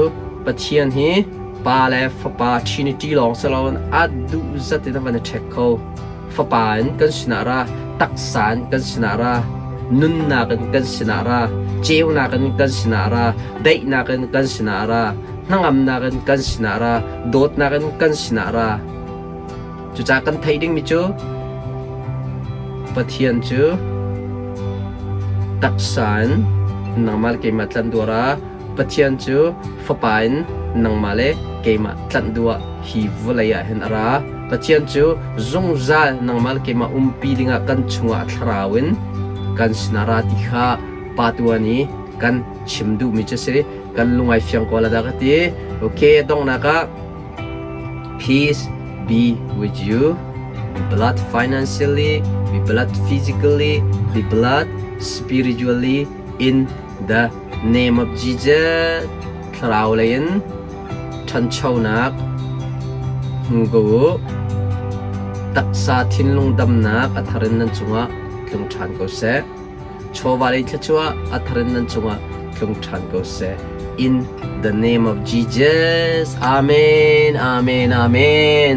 S1: Pathian hi Pa le Fapa Trinity lawng si loin a duh zat in a van i ṭhek kho. Fapa in kan sinah ra, taksa in kan sinah ra, nunnak in kan sinah ra, ceunak in kan sinah ra, daihnak in kan sinah ra, hnangamnak in kan sinah ra, dawtnak in kan sinah ra. Cucaah kan theih dingmi cu Pathian cu taksa in nangmah le keimah tlanh duh ra, Pathian cu Fapa in nangmah le keimah tlanh duh ah hi vawlei ah hin a ra. Pathian cu zungzal nangmah le keimah umpi dingah kan chungah a thlarau in kan sinah ra ti kha Pa tuan i kan chim duhmi cu si. Kan lung ai fiang ko la dah ka ti. Okay, donghnak ah Peace be with you. Be blessed financially, be blessed physically, be blessed spiritually in the name of Jesus. Thlarau lei in ṭhanchonak hmu ko u. Taksa thinlung damnak a thar in nan cungah tlung ṭhan ko seh. Chawva lei thluachuah a thar in nan cungah tlung ṭhan ko seh. In the name of Jesus. Amen. Amen. Amen.